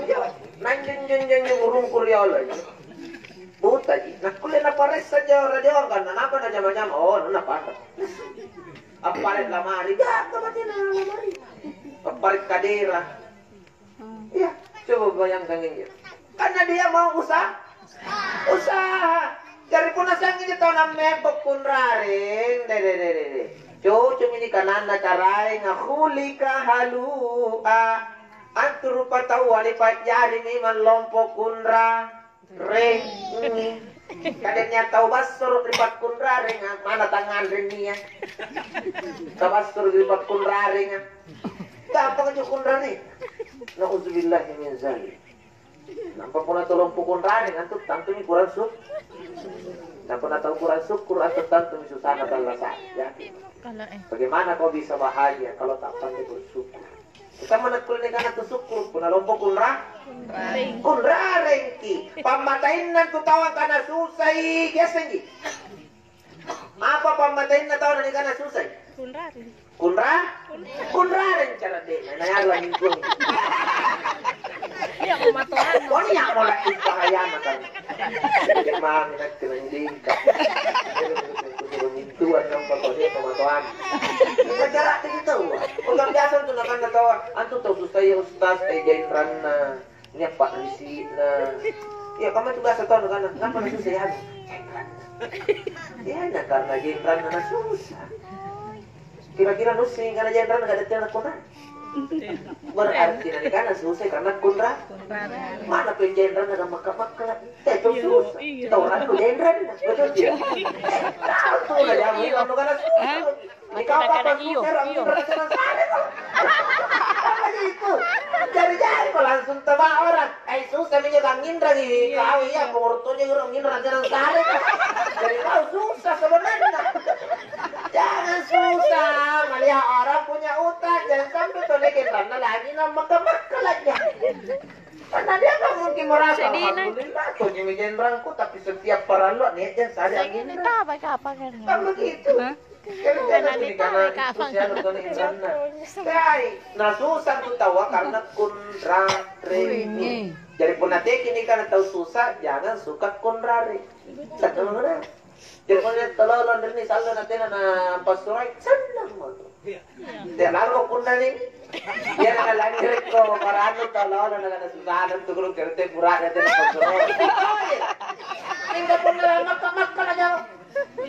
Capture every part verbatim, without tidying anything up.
Iya, nanjeng-jenjeng urungku riolo. Butaji. Nakkulle naparessa jao radioang kan, napa najama-jama? Oh, nuna pada. Appare lamari, gaga batena lamari. Appare kadera. Iya, coba bayangkan ini. Karena dia mau usaha, usaha. Jari punna sangngiji tau nammempo kunrareng, de, de, de, de, de. Cocok ini kananna karaenga, khulika halu'a. Antu rupa taua nipa'jari memang lompo kunra. Rengi. Kadenya tau bassoro ri pakkunrarenga, mana tangnganre nia. Tabassoro ri pakkunrarenga. Gampang aja kunrare. Nauzubillahi min zalik. Nampa punna tolong pukun rareng antu tantumi kurang syuk. Nampa punna tau kurang syukur antu tantumi susana tallasa'na. Yakin. Bagaimana kau bisa bahagia kalau tak pandai bersyukur? Kita mana kulle kana tu syukur, punna lompo kunra? Kunrarengki. Pammatainna tu tau angkana susai, biasanji. Apa pammatainna tau nanikana susai? Kunrareng. Kunra? Kunrareng cara dena, na yaro anjingkung. Iya, mau matoang. Oh, nia' mo la'bi bahayana kan. Jadi mami nakke nanjingka. Mintuan nampa kau dia pematoan. Pacara itu tahu. Orang biasa tu nakanna tawa. Antu tau susah ya ustaz, eh, jainranna. Nia' pa'risi'na. Iya, kamma tu biasa tau nakana, "Ngapa nasusai anu?" Iya, na karena jenranna nasusah. Kira-kira nussing karena jenranna gak ada tena kunra. Berarti nanti kan susah karena kunra. Mana pun jenranna gak makka-makka. Teh tu susah. Tau rannu jenranna. Betul tidak? Tahu tu lah jamu kamu karena susah. Maka apa io, io. Apa gitu? Jari-jari kok langsung tebak orang. Eh, susah minjo kang nginrangi. Iya, kau iya, iya. Pengortonya orang nginrang jangan sare. Jadi kau susah sebenarnya. Jangan susah, melihat orang punya utang, jangan sampai toleke karena lagi nama makka-makka lagi. Karena dia kan mungkin merasa, sedihna. Alhamdulillah, tuh nyewa jenrangku, tapi setiap parallu niat jangan sare angin. Sedihna apa, apa kan? Kan begitu. Hah? Karena dia tahu, Kak, itu siapa tuh nih, karena, eh, nasusah tu tawa karena kunrareng. Jadi punna teki nih karena tahu susah, jangan suka kunrareng. Satu mana? Jadi punna tololo rinni sallo na tena na passurai, senang mo tu. Dia laro punna nih. Dia na lanjut ko paranu tololo na susah tu guru kerja pura dia tena passurai. Minggu punna makka-makka na jauh.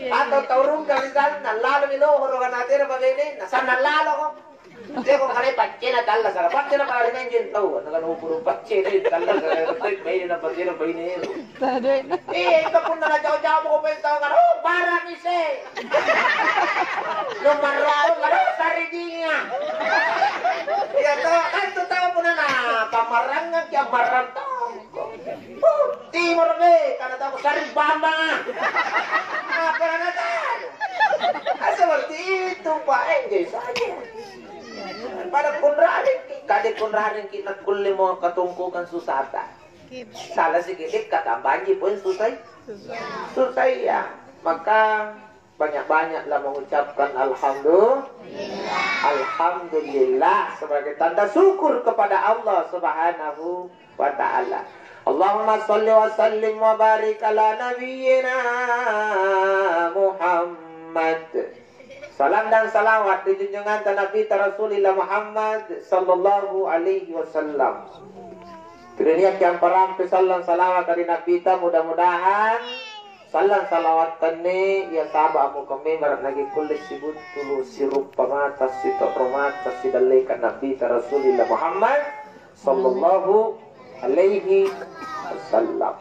Atau tau rungka misalna, lalami lohoro kana tena pabene, na sanna lalo ko. Teko kale paccena tallasara, paccena pala ri anjing tau, nakana ukuru paccena tallasara, baine na paccena baine ero. Tade. Eh, ika punna na jauh-jauh mo pengen tau kana, oh, barang ise. Nomor rau kana, oh, saridinga. Iya to, kan tu tau punna na pamarangang ki ammarrang tau. Timoro be, kana tau sari bambang. Apa na tau? Ah, seperti itu, Pak. Enjoy saja. Pada kunrarengki, kade kunrarengki nakkulle mo katongkokan susata. Salah sikit katambanji poin susai. Susai ya. Maka banyak-banyaklah mengucapkan alhamdulillah. Alhamdulillah sebagai tanda syukur kepada Allah Subhanahu wa ta'ala. Allahumma shalli wa sallim wa barik ala nabiyyina Muhammad. Salam dan salawat ri junjunganta Nabita Rasulillah Muhammad sallallahu alaihi wasallam. Ri nia'ki amparampe sallang salawat ri Nabita, mudah-mudahan sallang salawat tenne ia saba' mukammai bara'naki kulle sibuntulu siruppa mata, sito'ro mata, sidallekang Nabita Rasulillah Muhammad sallallahu alaihi wasallam.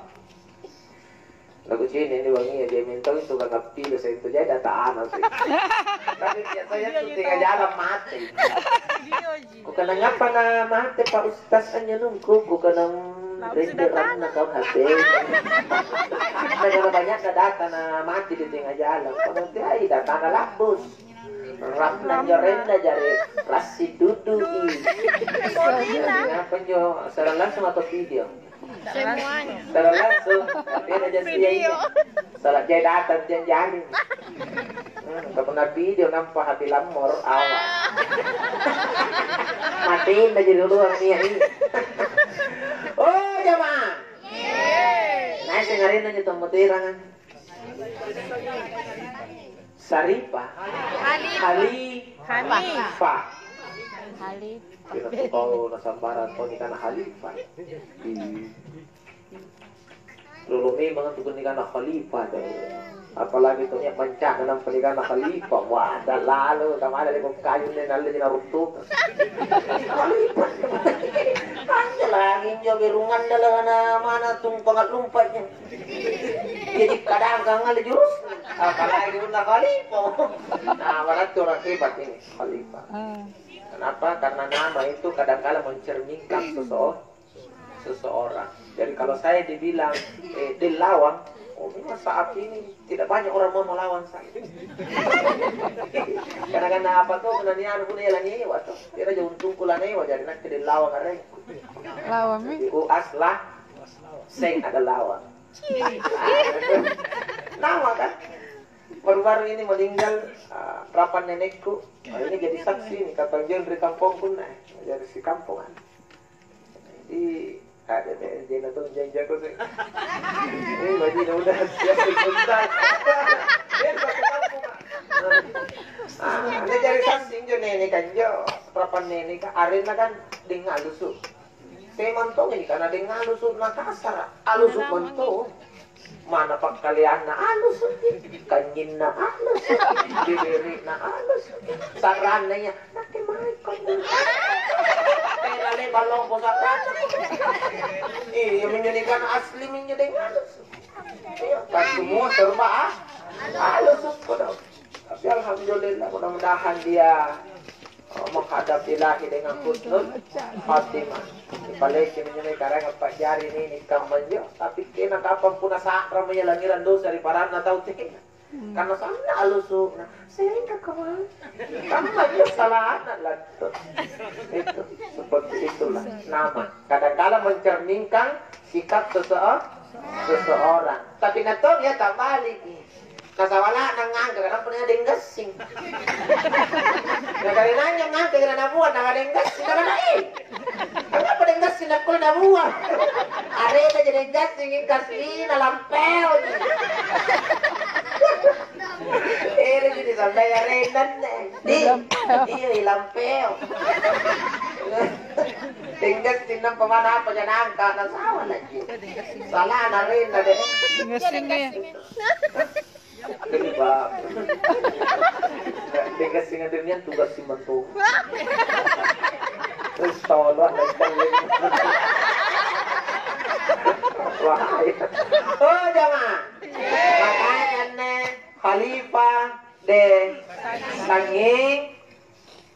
Nakucini' ni bangngia dia mentong itu kagappi lo saya itu jadi data anak sih. Tapi biasanya tu tengah jalan mati. Kukana ngapa na mate Pak Ustaz anjo nungku, kukana, "Hmm, rende ranna kau H P." Karena banyak na data na mati di tengah jalan. Kau nanti ai data na labbus. Rapna njo renda jari rassi dudui. Apa njo, siaran langsung atau video? Semuanya. Siaran langsung, tapi ada jasinya. Salah jai datang janjani. Hmm, tak pernah video nampak hati lamor awak. Matiin aja dulu orang nia ini. Tena je tommo teranga. Sarifa. Hali. Halifa. Halifa. Kena tu tau nasambarang tau nikana Halifa. Ih. Lolo memang tu nikana Halifa deh. Apalagi tu nia' manca'na nampa nikana Halifa. Wah, ada lalo kamana leko kayu ne nalle jena ruttu. Halifa. Anjo lagi injo berungan dalam mana tung pangallumpanya. Jadi kadang kangal jurus. Apalagi punna Halifa. Nah, berarti orang hebat ini Halifa. Ah. Kenapa? Karena nama itu kadangkala mencerminkan sese-, seseorang. Jadi kalau saya dibilang, eh, Dellawang, oh, memang saat ini tidak banyak orang mau melawan saya. Karena, karena apa tuh, karena ni anu pun ya lanyewa tuh. Kira aja untungku lanyewa, jadi nak Dellawang areng. Lawang mi? Jadi, oh, aslah, seng ada lawang. Nama kan? Baru-baru ini meninggal, ah, rapan nenekku. Ah, ini jadi saksi nih, kata John ri kampongku, nah, jadi si kampongan. Jadi, ada deh, dia nonton janji aku sih. Ini baju udah siap dipuntal. Dia satu kampung, Pak. Ah, ini jadi saksi injo nenek kan, jo. Rapan nenek kan, arenna kan dengan lusu. Saya mantong ini karena dengan lusu Makassar, alusu mantong. Mana pakkaleanna alusuki, kanynyinna alusuki, bibiri'na alusuki, sarranna iya, nakke maeko. Tena le'ba' lompo sarranna. Iya, minjo nikana asli minjo deng alus. Iya, kan semua serba a-, alus kodong. Tapi alhamdulillah, mudah-mudahan dia, eh, menghadap ilahi dengan husnul khatimah. Dipaleki minjo mae karaeng appa'jari nini kammanjo, tapi kena kapang punna sa'ramo ia langirang dosa ri paranna tau tena. Karena sanna alusu'na, sehingga kemana? Kammanjo salahna lantu. Itu, seperti itulah nama. Kadangkala mencerminkan sikap sese-, seseorang. Tapi natong ya tak balik. Nasawala'na ngangka, kenapa nia' deng gassing? Nakana nanya ngangka, kira nabuang, nakana deng gassing, nakana, "Eh, kenapa deng gassing nakkulle nabuang?" Arena jadi deng gassing, kasina lampeo. Ere jadi sampai arena, di, iya, lampeo. Deng gassing nampa mana apa janangka, nasawa lagi. Salah, narena deh. Gassing, ya. Jadi, Pak, deng gassing anrinniang tugas si mentu. Terus tolong dan kalian. Wah, iya. Oh, jamaah. Makanya anne Khalifah de Sanging.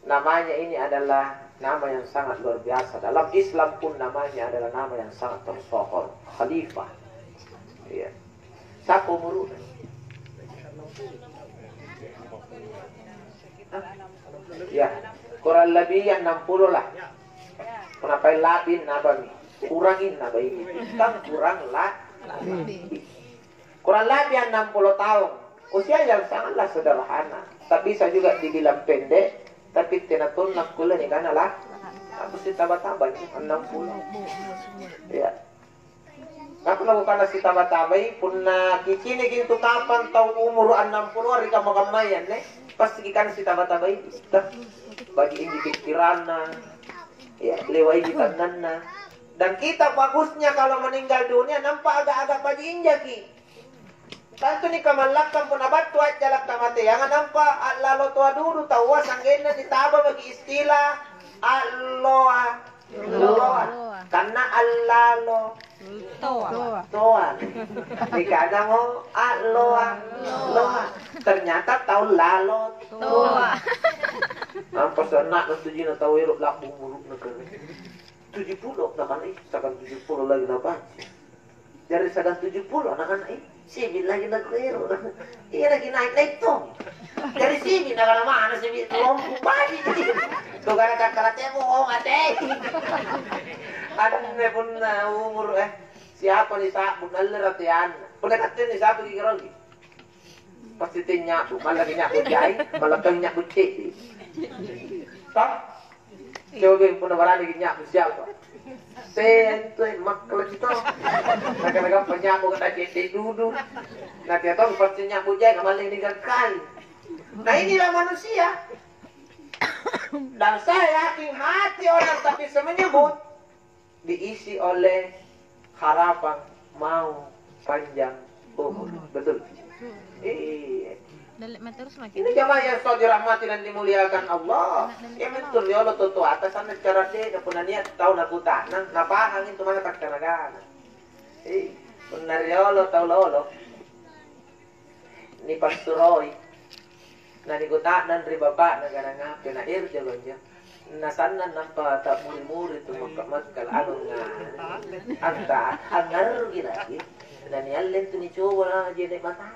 Namanya ini adalah nama yang sangat luar biasa. Dalam Islam pun namanya adalah nama yang sangat tersohor. Khalifah. Iya. Siapa umurnya? Hah? Ya. Kurang lebih yang enam puluh lah. Kenapa labin nabami? Kurangin nabai. Kan kurang lah. Kurang lebih enam puluh tahun. Usia yang sangatlah sederhana. Tak bisa juga dibilang pendek, tapi tena tonna kulle nikana lah. Aku sitaba-taba enam puluh. Ya. Apa nabukanna sitaba-tabai, punna kiciniki itu kapan tau umuru enam puluh ri kamma-kammaya anne, pasti kikana sitaba-tabai. Bagi inji pikiranna, ya, lewai tannanna. Dan kita bagusnya kalau meninggal dunia nampa aga-aga baji injaki. Tantu nikamallakkang punna battu ajjala kamateanga nampa a'lalo toa dudu taua, sanggenna nitaba maki istilah a'loa. Loa. Loa. Karena a'lalo toa. Toa. Nikana mo a'loa. Loa. Ternyata tau lalo toa. Nampa sanna tujina tau ero' la'bu umuruna kere. Tujuh puluh, nakana, "Ih, sedang tujuh puluh lagi nabaji." Jari sedang tujuh puluh, nakana, "Ih, sibi' lagi nakuero." Iya lagi naik-naik tong. Jari sibi' nakana, "Mana sibi' lompo baji." Kau kana kakkala temo, oh, mate. Anne punna umur, eh, siapa nih sa'bu, nalle rateanna. Punna katte nih sa'bu kikira lagi. Pasti te nya'bu, mallaki nya'bu jai, mallaki nya'bu ceddi. Toh? Coba punna barani nya'bu siapa? Sentoi makkalaki to. Nakana-kana panyabo kata cedde dudu. Natia tong pasti nyabo jaga malling digakkai. Nah, inilah manusia. Dan saya yakin hati orang tak bisa menyebut diisi oleh harapan mau panjang umur. Betul? Iya. Dalle' mae terus maki. Ini jamaah yang selalu dirahmati dan dimuliakan Allah. Yang mentul ya Allah, tutu atas sana cara deh, punna niat tau nakutanang, napahang itu mana takkanagana. Eh, punna riolo tau lolo. Nipassuroi. Nanikuta'nang ri bapa'na, "Garang apa na ero' jolo anjo?" Nasannang nampa ta'muri-muri tu makka-makka anunga. Anta, angngarruki lagi. Nanialleng tu nicoba je'ne' mata.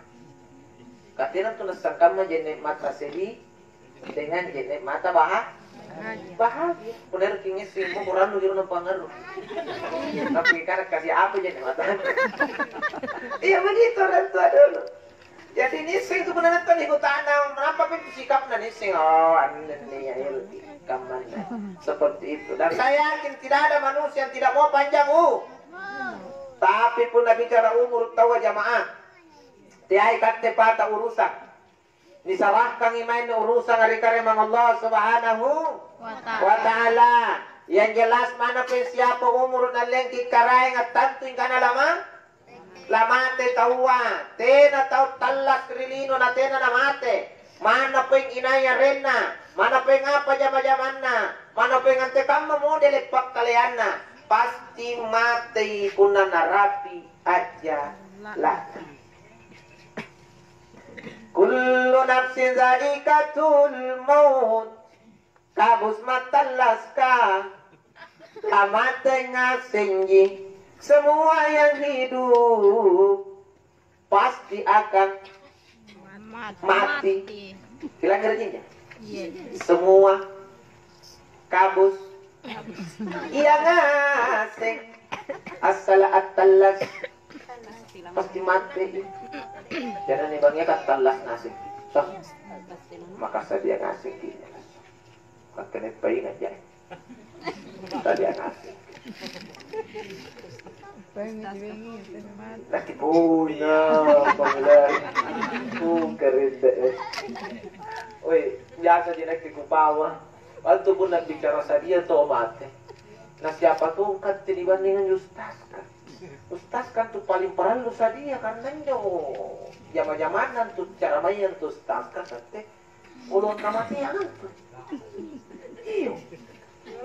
Katenang tu nassangkamma je'ne' mata sedih dengan je'ne' mata baha-, bahagia. Punna ero' kingissing mo kurannu kiro nampangngarru. Tapi kana kasi apa je'ne' mata? Iya begitu orang tua dulu. Jadi nisseng tu punna nattani kutana, nampa pintu sikapna nisseng, oh anne nia kamanna. Seperti itu. Dan saya yakin tidak ada manusia yang tidak mau panjang u. Tapi punna bicara umur taua jamaah, teai katte pata urusan. Niserahkangi mae urusan ri karaeng Allah Subhanahu wa Ta'ala. Yang jelas manna pun siapa umur nallengki karaeng attantu ingkana lama Lamate taua, tena tau tallas ri lino natena namate. Manna poeng inai arenna, manna poeng apa jama-jamanna, manna poeng antekamma modele' pakkaleanna, pasti matei punna narapi' ajjala'na. Kullu nafsin zaikatul maut. Kabus mattallaska, kamate ngasengji. Semua yang hidup pasti akan mati. Mati. Mati. Bilang gereja. Iya. Semua kabus. Iya ngaseng. Asal attallas. Pasti mati. Jangan nih bang ya kan tallas ngaseng. Toh. Maka sadia ngaseng ki. Makanya paingat ya. Sadia ngaseng. Pengen dibengi, pengen mati. Laki punya, panggilan. Bukan rende, eh. Woi, biasa ji nakke kupawa. Waktu punna bicara sadia to mate. Na siapa to katte dibandingang ustaz kan? Ustaz kan tu paling parallu sadia, karena injo jama-jamanna tu caramaya tu ustaz kan katte. Oloang kamateang antu. Iyo.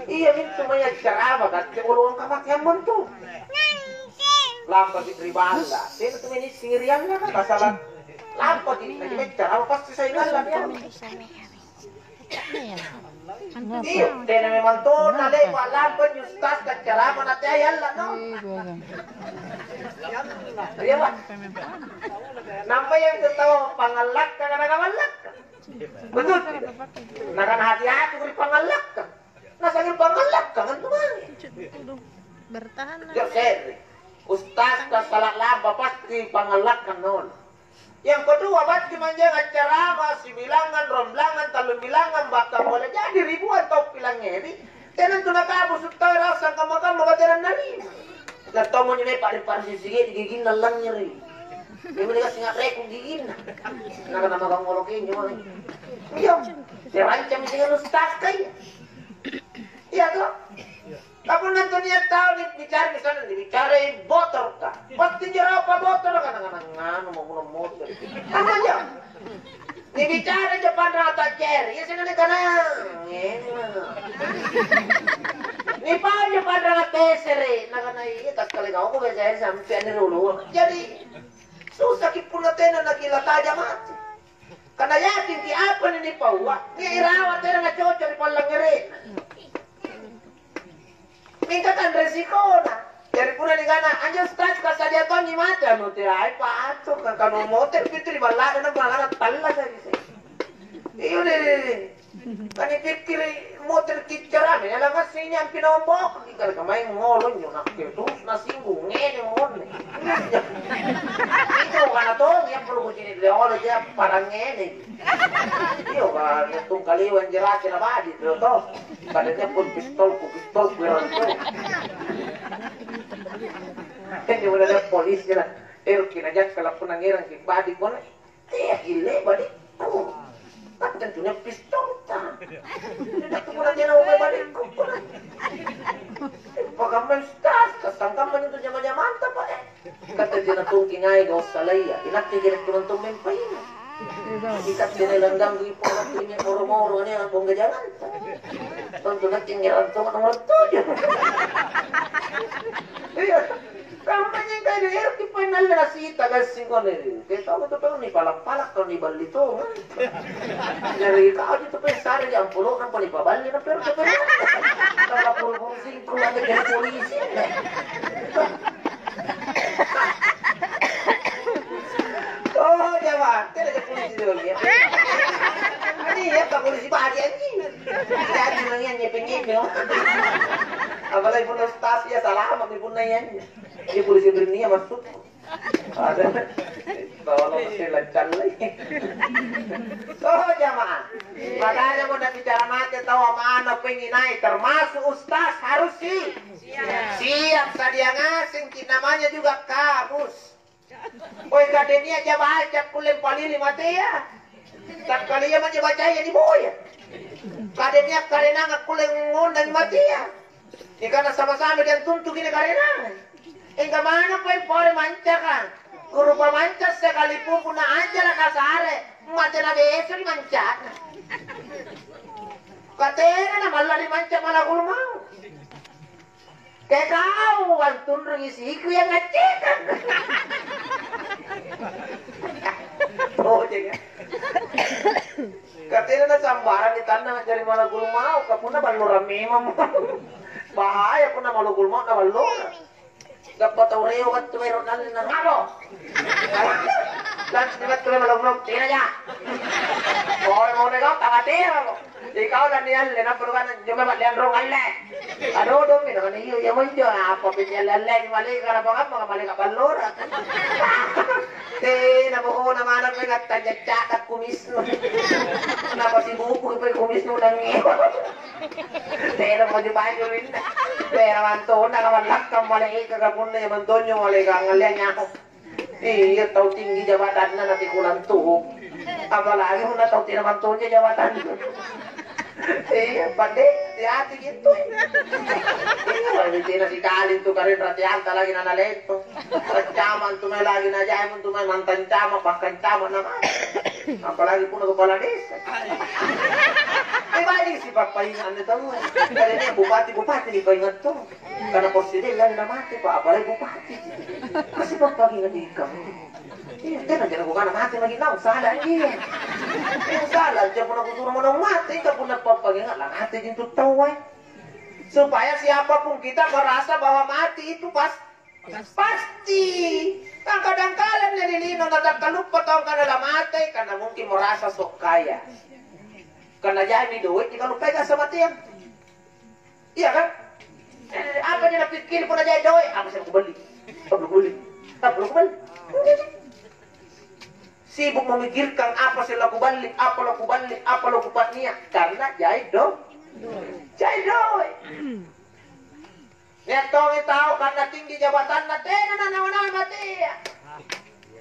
Iya mintu maya carama katte oloang kamateang montu. Lampaki ri balla. Tena tu menissing ri anna kan masalah. Lampaki na dibicara apa pasti saya balla dia. Iyo, tena memang tona le'ba lampa ni ustaz kaccarama na teai alla no. Iya, Pak. Nampa yang tau pangallakka kana kamallakka. Betul tidak? Nakana hati-hati ri pangallakka. Nasanging pangallakka kan tu mange. Bertahan. Yo sere. Ustaz ka sala lampa pasti pangallakka non. Yang kedua, batti manjeng accarama sibilangngang, rombilangngang, tallumbilangngang, bahkan boleh jadi ribuan tau pilangngeri, tena tu nakabusu tau rassang kamma-kamma batena narima. Natommo nyo mepa ri parisi sigi giginna langngeri. Memang dikasih ngareku giginna. Nakana magang ngoloki nyo. Iya, dirancang dengan ustaz kai. Iya toh? Kapunna antu nia' tau nibicara, misalna nibicarai botorka, pasti jero pa botorka, kadang-kadang nganu mau guna motor. Apa ja? Nibicara ja panrang tajjere, iya sengngana kana. Nipau ja panrang tesere, nakana iya takkale kau ko biasa sampai ane dulu. Jadi susah ki punna tena nakila taja mati. Karena yakin ki apa nih nipaua, nia' irawa tena nacoco ri pallangngere. Mingka kan resikona. Jari punna nikana, "Anjo ustaz, kasadia tonji mate anu teai patu, ka kanu mote pitu ri balla'na na mangana tallasa ri se." Iyo deh, deh, deh. Kanipikkiri mote ri kiccarame, ala massing nyampi naombok, dikala kamaeng ngolo nyo nakke terus nasinggung ngene monne. Itu kana tongi Perlu kucini riolo ja parangngene. Io ka nettungkaliwa jerake na badi to. Padanya pun pistolku, pistolku yang to. Kan dia udah ada polisi lah. Ero kina jakka lapuna ngerang ki badi kone. Tea kile badikku. Kan tentunya pistolta. Tidak tu pura dia nawa badikku. Pakamma ustaz, kasangkamma itu jama-jamanta pak eh. Kata tena tungki ngai dosa laia, inakke kira teman-teman paina. Kita tena langgang di poro tuni moro-moro ni anak bongga jalan. Tentu nakke ngerang tong nomor tujuh. Iya. Kamu nanyang kai di erti pain nalle nasita gassing kone. Kayak tau itu tau ni palak-palak kalau ni balli tong. Dari kau itu pain sare di ampulok nampa ni paballi na per per. Kalau puru-puru singkung ada jadi polisi. Oh, jawab. Tidak ada polisi dulu ya. Ini ya Pak polisi pagi anjing. Jadi nanya nyepeng-nyepeng. Apalagi punna stasi ya salamat ni punna iya. Iya polisi rinnia maksudku. Ada. Tolong mesti lancang lagi. Oh, jamaah. Makanya mau bicara mate tahu mana penginai termasuk ustaz harus si siap sadia ngaseng ki namanya juga kamus. Oi kadenia ja baca kulle palili matea. Takkali iya manja bacaya ni boya. Kadenia karenanga kulle ngondang matea. Nikana sama-sama dia tuntu gini karenanga. Engka mana poi pore mancaka. Kurupa manca sekali pupuna aja la kasare. Mate na beso ri mancaka. Katena na malla ri manca malakul mau. Ke kau antunrungi siku yang ngecekang. Oh, jega. Katena na sambarang di tanah jari malakul mau, kapuna ballorang memang. Bahaya punna malakul mau na ballorang. Gappa tau rewa battu ero nanna. Apa? Lansi battu ero lompo, tena ja. Pore mau nego, tanga tena mo. Ikau dan nialle, nampa rupana jomai mak lianrong alle. Aduh, domi, nakana iyo, iya monjo, apa piti alle-alle ni maleka, apa ngamma maleka ballora. Tena pokokna mana pengatta jaccata kumisnu. Napa sibuku pe kumisnu nangi. Tena maju-maju linna. Tena mantona kamallakka maleka kapunna ya mantonyo maleka ngalleang nyaho. Iya, tau tinggi jabatanna napikulang tubu. Apalagi punna tau tena mantonja jabatanna. Iya, pande, hati-hati gitu. Iya, tena sikali tu karen rateanta lagi nana leto. Rancama tu mai lagi najae tu mai mantang cama, bahkan cama nama. Apalagi punna kepala desa. Eh, banyak si papaingan anne tau. Tadi bupati-bupati dipaingat tuh. Karena presiden lain na mate, Pak, apalagi bupati. Masih Pak pagi ngadikam. Iya, tena jana kukana mate lagi naung salah iya. Iya, salah aja punna kusuro mo naung mate, ka punna pappagenga la mate jintu tau wae. Supaya siapapun kita merasa bahwa mati itu pas pasti. Kadang-kadang kala ri lino natakkaluppa tau angkana la mate, karena mungkin merasa sok kaya. Karena jami doe' nikaluppai kasa mateang. Iya kan? Eh, apa je napikkiri punna jai doe'? Apa sih kuballi? Apa kuballi? Apa kuballi? Sibuk memikirkan apa sih laku balli, apa laku balli, apa laku pa'nia, karena jai do, jai doe'. Nia' tongi tau karena tinggi jabatanna tena nanawa-nawa matea.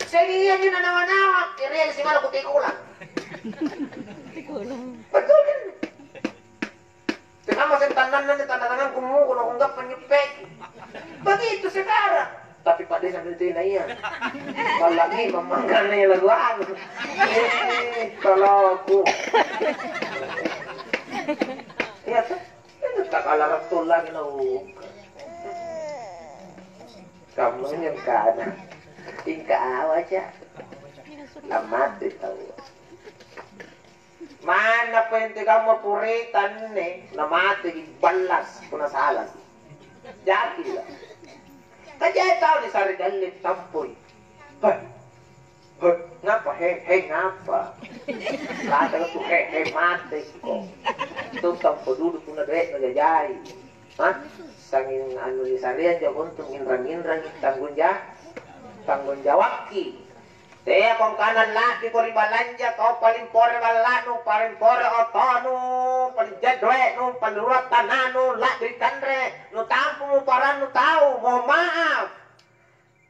Seng iami nanawa-nawa, kiriang simala kutikula. Betul kan? Tenamo seng tannanna ni tanda tanganku muko na kunggappa nyeppeki. Begitu sekarang. Tapi Pak Desa tena iya. Apalagi memangkana ya lagu anu. Eh, kalau aku. Iya tuh. Itu tak kalah retul lagi na uka. Kamu yang kana. Tingka awa aja. Lamate tau. Manna pente kamma pureta anne, namateki ballas punna salaki. Jakilla. Kan jai tau nisare dalle tampoi. Heh. Heh, ngapa? He, he, ngapa? Kata tu he, he, mateko. Tu tampo dulu punna doe'na jajai. Hah? Sanging anu nisareang jako untu' nginrang-nginrangi tanggung ja-, tanggung jawabki. Teako angkana la'biko ri balanja, kau paling pore balla'nu, paling pore otonu, paling jai doe'nu, paling rua tananu, la'bi kanre, nutampumo parannu tau, mohon maaf.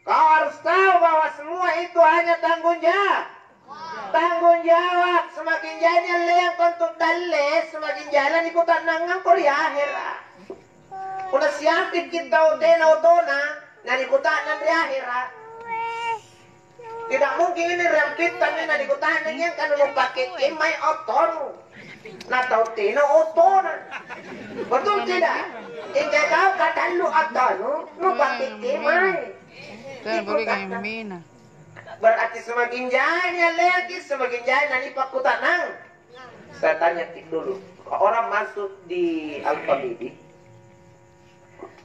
Kau harus tahu bahwa semua itu hanya tanggung jawab. Tanggung jawab, semakin jai nialleangko untuk dalle, semakin jai nanikuta'nangangko ri ahera. Punna siapikki tau tena otona, nanikuta'nang ri ahera. Tidak mungkin ini rampittang ini nanikuta'nangi angkana nupakekke mai otonu. Na tau tena otona. Betul tidak? Ingka kau katallu otonu, nupakekke mai. Tena boleh kayak mina. Berarti semakin jai nialleangki, semakin jai nanipakkuta'nang. Saya tanya dulu, orang masuk di Alfamidi,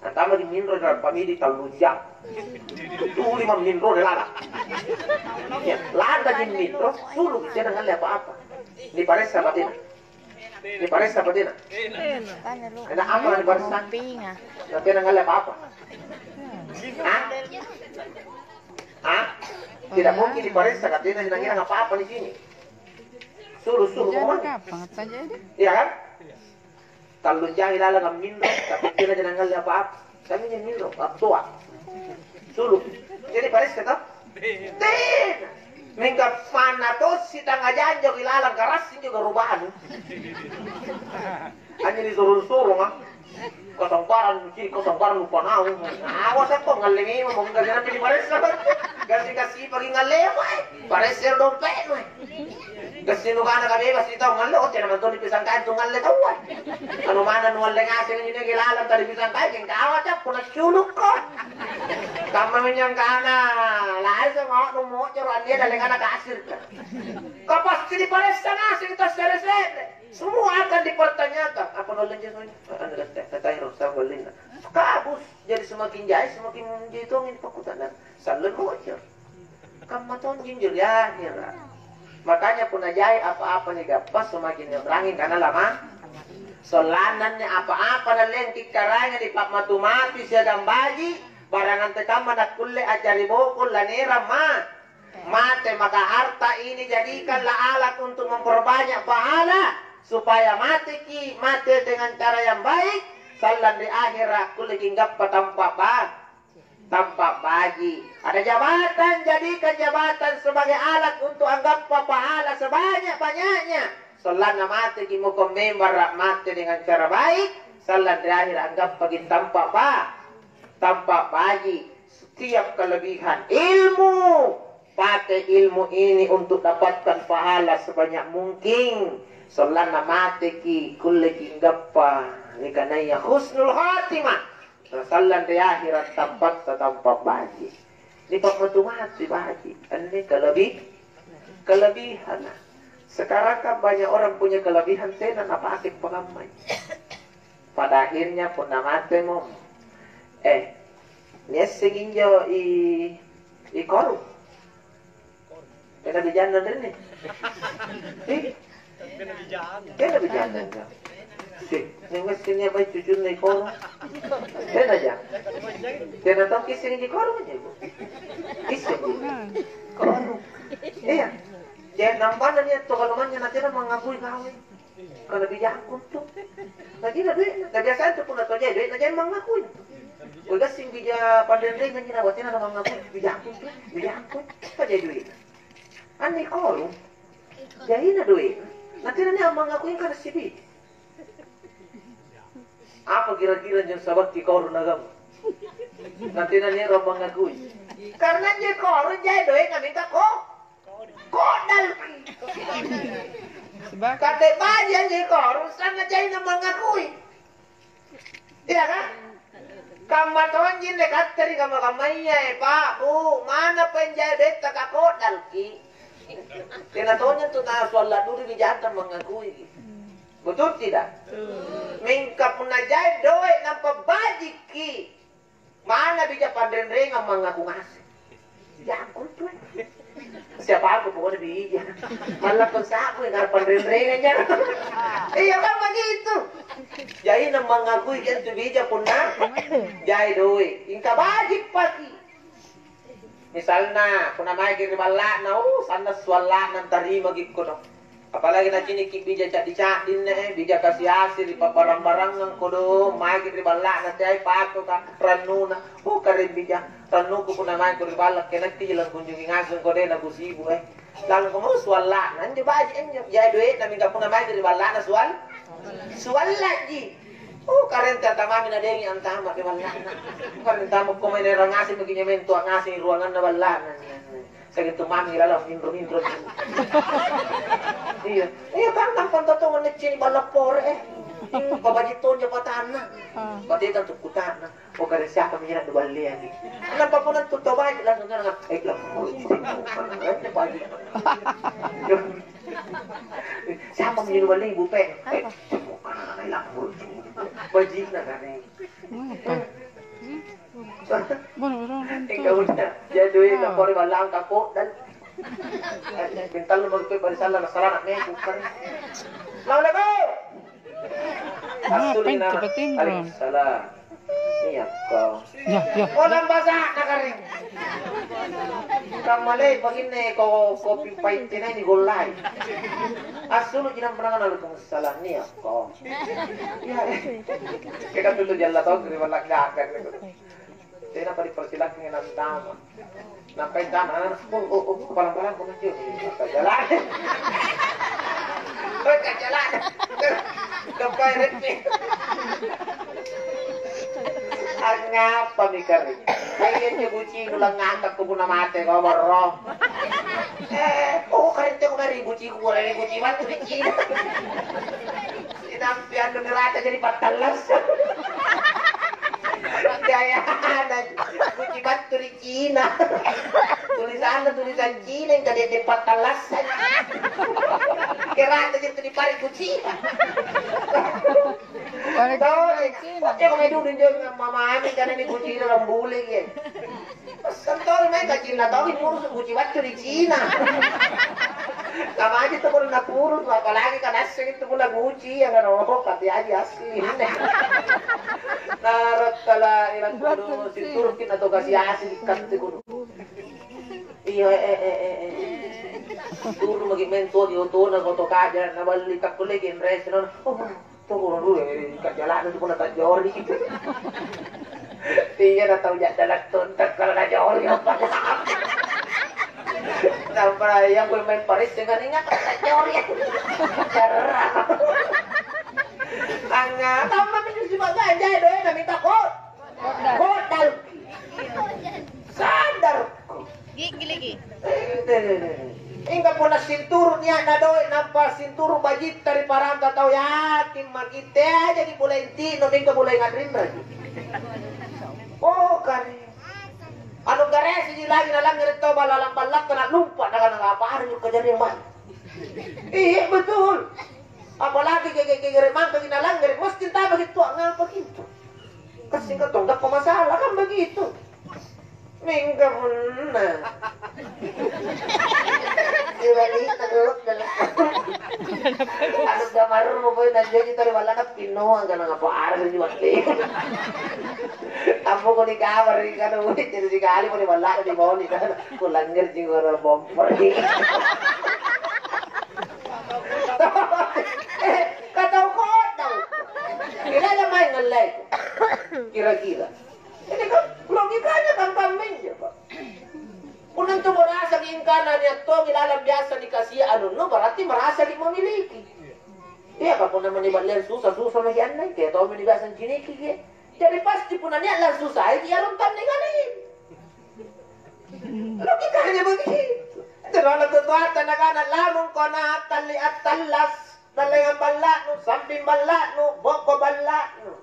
antama di minro di Alfamidi tallu jam. Tuli maminro di lalang. Ya, landa di minro, sulu tena ngalle apa-apa. Niparessa apa tena? Niparessa apa tena? Tena. Tena apa niparessa? Pinga. Na tena ngalle apa-apa. Hah? Hah? Tidak mungkin niparessa ka tena ngira apa-apa di sini. Sulu, sulu, Jangan komang. Gampang saja deh. Iya kan? Tallu jai lalang amminro, tapi tena jangan ngalle apa-apa. Kami minro, attoa. Sulu. Jadi paressa toh? Tena. Mingka panna tosi tangnga janjo ilalang karassi juga rubanu. Anjo disurung-surung ah. Kasangkarang nuci, kasangkarang lupa naung. Awas ako ngalle memang mau enggak jangan pilih paressa. Kasih-kasih pagi ngalle apa eh? Paressa dompetmu eh. Gassing nukana kabebas ri tau ngalle, oh, tena mantong nipisangkai antu ngalle taua. Anu mana nualle ngaseng anjo niaki lalang tadi pisangkai, geng kawa cappu nacculukko. Kammami nyangkana, laisa mau nu mocoro anne dalengana kasirka. Kapasti diparessa ngaseng tassere-sere. Semua akan dipertanyakan. Apa nualle anjo soalnya? Ah, anu, tanya rasa balinna. Kabus, jadi semakin jai, semakin jai tongi pakutana. Sallo mocoro. Kamma tonji injo ri ahera. Makanya punna jai apa-apa nigappa, semakin niu'rangi kana lama. Sollanna anne apa-apa nalleang kikkarangi nipa'matu-matui siagang baji', barang antekamma nakkulle a'jari bokong lanerang ma-, mate, maka harta ini jadikanlah alat untuk memperbanyak pahala, supaya mateki mate dengan cara yang baik, sallang ri ahera kulleki anggappa tampa' ba-, Tampa' baji'. Ada jabatan, jadikan jabatan sebagai alat untuk anggappa pahala sebanyak-banyaknya. Sollanna mateki mako membara' mate dengan cara baik, sallang ri ahera' anggappaki tampa' ba-, tampa' baji'. Setiap kelebihan ilmu, pake ilmu ini untuk dapatkan pahala sebanyak mungkin. Sollanna mateki, kulleki anggappa nikanaya husnul khatimah. Nasallang ri ahera' tampatta tampa' baji'. Nipa'matu-matui baji'. Anne kalebi-, kalebihanna. Sekarang kan banyak orang punya kelebihan tena napake pakammai. Pada akhirnya punna matemo, eh, niasseng injo i, i koru. Tena bijanna anrinni. Ih? Tena bijanna anjo. Sih, ning wes sini apa cucunna i koru? Tena ja. Tena tau kissing ji koru aja, Bu. Kissing ji. Koru. Iya. Jadi nampana nia' to kalumanya na tena mangakui gawe. Karena bijaku tu. Na jina duitna. Na biasa tu punna to jai duitna jai mangakui. Kau gassing bija panrenrengang jina watena na mangakui. Bijaku tu. Bijaku. Apa jai duitna? Anne koru. Jaina duitna. Na tena nia' mangakui kana sibi. Apa kira-kira jang sabakki koru nagam? Na tena nia' mangakui. Karena je koru jai duitna minta ko. Kodalki. Sebab Kande baji' anjo koru, sanna jaina mangakui. Iya kan? Kamma tonji anne katte ri kamma-kammaya, eh, Pak, Bu, mana penjai betta kakodalki? Tena tonja tu tau sualla duri bijanta mangakui. Betul tidak? Mingka punna jai doe' nampa bajikki, Mana bija panrenrengang mangaku ngaseng. Jangkung tu. Siapa aku pokoknya bija. Malah kau saku yang ada panrenrengang jangkung. Iya kan begitu. Jadi na mangakui kan tu bija punna. Jai doi. Ingka bajik paki. Misalna, punna maeki ri balla'na, uh, sanna' sualla'na antarimaki kodong. Apalagi nacinikki bija ca'di-ca'dinna, eh, bija kasi-asi ri pabbarang-barangang kodong, maeki ri balla'na teai patoka rannuna. Uh, kare bija, rannuku punna maeko ri balla', kenakki langkunjungi ngaseng kodong nakusibu, eh. Lalang komo sualla'na, anjo baji' anjo. Jai doe'na mingka punna maeki ri balla'na sual-, sualla'ji. Oh, karenta tamami nadengi antama ri balla'na. Karenta mukko mae naerang ngaseng maki nyameng tua ngaseng ruanganna balla'na. Sa'gentu mami lalang minro-minro. Iya. Iya kan tampang totong ngeceni balla' pore, eh. Babaji' tonja patanna. Bateta tu kutana. Oh, kare siapa mi na nuballeangi? Nampa punna tu tau baji' langsung kana, "Eh, lampu." Baji'. "Siapa mi nuballeangi, Bu Peng?" "Eh, lampu." Baji'na kare. Apa? Enggak udah. Jadi, lapor ballang kapok dan, eh, pintal lu mau pada salah, salah nak meku kan. Assalamualaikum. Assalamualaikum. Waalaikumsalam. Iya, kau. Ya, ya. Oh, nambah sana kari. Kamma lei pakinne ko kopi pahit tenai ni gollai. Assulu jinang pernah kenal Waalaikumsalam, nia ko. Ya, eh. Kita tuh jalla tau terima lagi. Tena pada persilakan nantama. Nampai tama, oh, oh, oh, palang-palang kau maju. Kajalan. Kau kajalan. Kau repi. Angngapa mi kari? Kaya njo bucinu langngangka ko punna mate ko borro. Eh, oh, kare teko kari buciku, kare buci battu ri Cina. Sinampe anu neraka jadi pattallasa. Dayana, buci battu ri Cina. Tulisanna tulisan Cina, yang tadi di pattallasa. Kerata jadi di pari buci. Tau, eh, kok ceko mae dulu injo mamami kana ni kucina lambule ye. Santoro mae kacina tau ni purus kuci battu ri Cina. Kamaji to purus na purus, apalagi kan asseng itu pula kuci yang ano, tapi aji asli. Narattala ilang kudu situruki na to kasi asli katte kudu. Iya, eh, eh, eh, eh. Turu maki maeng tuo di otona, koto kaja, naballi takkulle genres, no? Oh, Tunggu dulu, eh, kajalana tu punna tajori. Iya, na tau jaddalang tontak kalau najori apa. Nampa yang gue main paris dengan ingat tajori. Jarang. Anga, tambah minum si Pak Ganjai doe, na minta kok. Kodal. Sadarko. Gigi lagi. Ingka punna sinturu nia'na doe', nampa sinturu bajitta ri paranta tau yakin maki teajaki pole intino, mingka pole nganrinraki. Oh, kare. Anu garesi ji lagi nalangngere' tau balla-, lalang ballatta na'lumpa, nakana apa areng kajariang baji'. Iya, betul. Apalagi gege-gegere mangkaki nalangngere', mesti tabaki tua, ngapa gitu? Kasingkat tong, gappa masalah, kan begitu. Mingka punna. Sibalikna dulu, anu gamarru poi najoji tau ri ballana pinnoang kana ngapa areng ri watte. Ammoko ni kamar ri kana ui, jadi sikali mo ni ballana di moni kana. Kulangger jingoro bompori. Eh, katau kodong. Kira-kira maeng ngalleko. Kira-kira. Jadi kan logikanya kan kammanya, Pak. Punna antu merasa ingkana nia' tongi lalang biasa nikasia anunnu, berarti merasa memiliki. Iya, Pak, punna maniballiang susah, susah maki anne, kayak tau mani biasa ciniki, ya. Jadi pasti punna nia' lalang susah, ya, rontanni kali. Logikanya begitu. Itu kalau tutoata nakana lamung kona talli attallas. Tallengang balla'nu, samping balla'nu, boko balla'nu.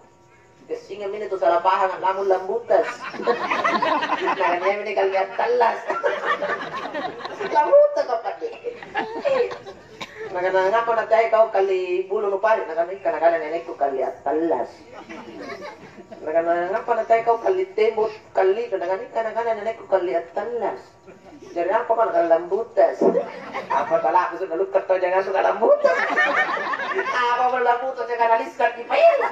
Kessingang mini tu salah pahang, lamung lambutas. Nakaniami ni kali attallas. Lambutas apa deh? Nakana ngapa natai kau kali bulu nu pare? Nakana ika nakana nenekku kali attallas. Nakana ngapa natai kau kali tembok kali? Nakana ika nakana nenekku kali attallas. Jari apa kau nakalambutas? Apa talaku sudah lukka tau jangan tu kalambutas? Apa mau lambutas yang kanaliskan di paella?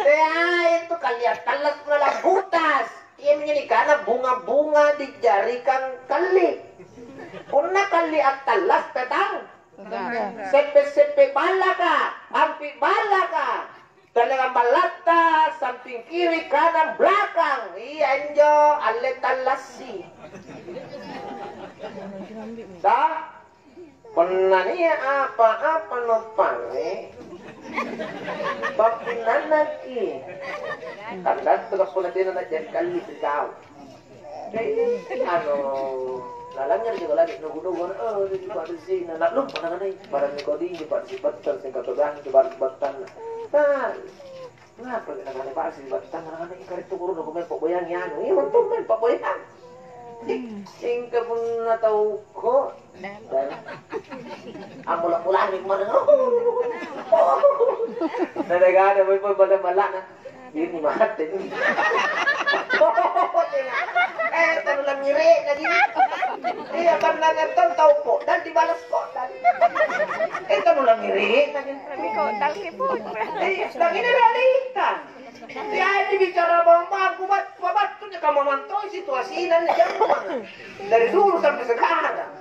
Ya itu kalian talas pula lambutas. Iya Ini kana bunga-bunga dijarikan kalli. Punna kalli attallas petang. Enggak. Seppe-seppe ballaka, ampi ballaka. Tanangang ballatta, samping kiri, kanan, belakang. Iya anjo, alle tallassi. Dah? Punna nia' apa-apa nuppangngi, pappinnannaki. Kandattu punna tena na'jari kalli ri kau. Eh, anu, nalangngere' juga lagi nugu-nugu, oh, ini Pak Desi, na lumpa na kanai, barang nikodingi Pak Desi battang, singkat togang itu baru battang. Nah, Ngapa nakana pasi battang nakana ikarettu guru nakumai pa'boyangi anu, iya untung mai pa'boyang. Ih, singka punna tauko dan ammola-molani kemarin. Nada-gada poi poi balla-ballana. Ini mate. Eh, tanu langngere' na gini. Iya, karena nonton tauko dan dibalas kok dan. Eh, tanu langngere' na gini. Tapi kok dalki pun. Iya, dan ini realita. Jadi bicara bawang-bawang, kubat-, kubattunya kamamantoi situasina anne jammanga. Dari dulu sampai sekarang.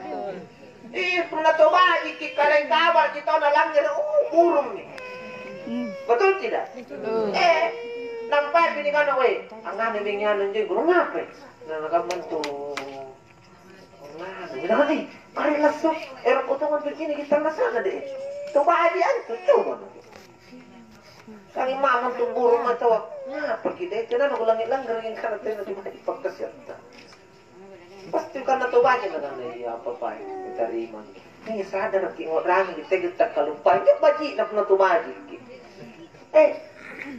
Ih, punna tau bajiki kaleng kabaraki tau nalangngere', uh, burummi. Betul tidak? Betul. Eh, nampai pinikana, "Weh, angngana bengi anu anjing, guru ngapai?" Nah, nakamma tu. Nah, bilang nih, "Mari langsung, ero' potongan begini kita sana deh." Coba aja antu, coba. Kali mamang tu burung macam, "Ngapa kita itu nana ulangi langgar yang karena tena di mana pakkasiatta." Pasti karena tau baji' nakana, "Iya, apa-apa, diterima." Nih, sadar ki, ngorang di tegel takkalupang, dia baji' na punna tau baji' ki. Eh,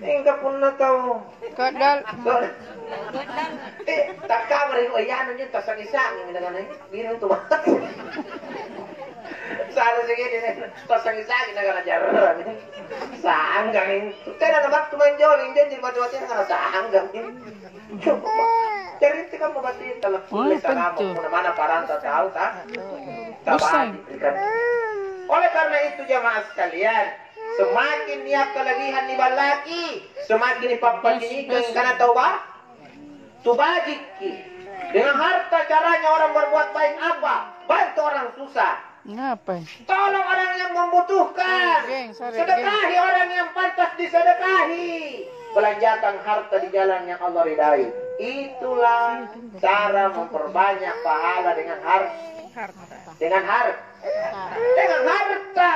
enggak punna tau. Kodol. Kodol. Eh, takkamari ko, "Iya, anu, nyen tasangi-sangi," nakana, "Biru tu mati." Sana segini, tasangi-sangi, nakana, "Jarang." Sanggang. Tena na battu manjori, janji mati-mati, nakana, "Sanggang." Coba, Pak. Cari itu kan mau baca, telepon, oh, salama, tentu. Mana paranta tahu, tak? Bisa. Tahu, kan? Oleh karena itu, jamaah sekalian, semakin niat kelebihan niballaki, semakin nipappacinikang. Yes, yes. Karena tau ba-, tu bajikki. Dengan harta caranya orang berbuat baik apa? Bantu orang susah. Ngapai? Tolong orang yang membutuhkan. Geng, sare, sedekahi geng. Orang yang pantas disedekahi. Belanjakan harta di jalan yang Allah ridai. Itulah cara memperbanyak pahala dengan har-, dengan har-, dengan harta.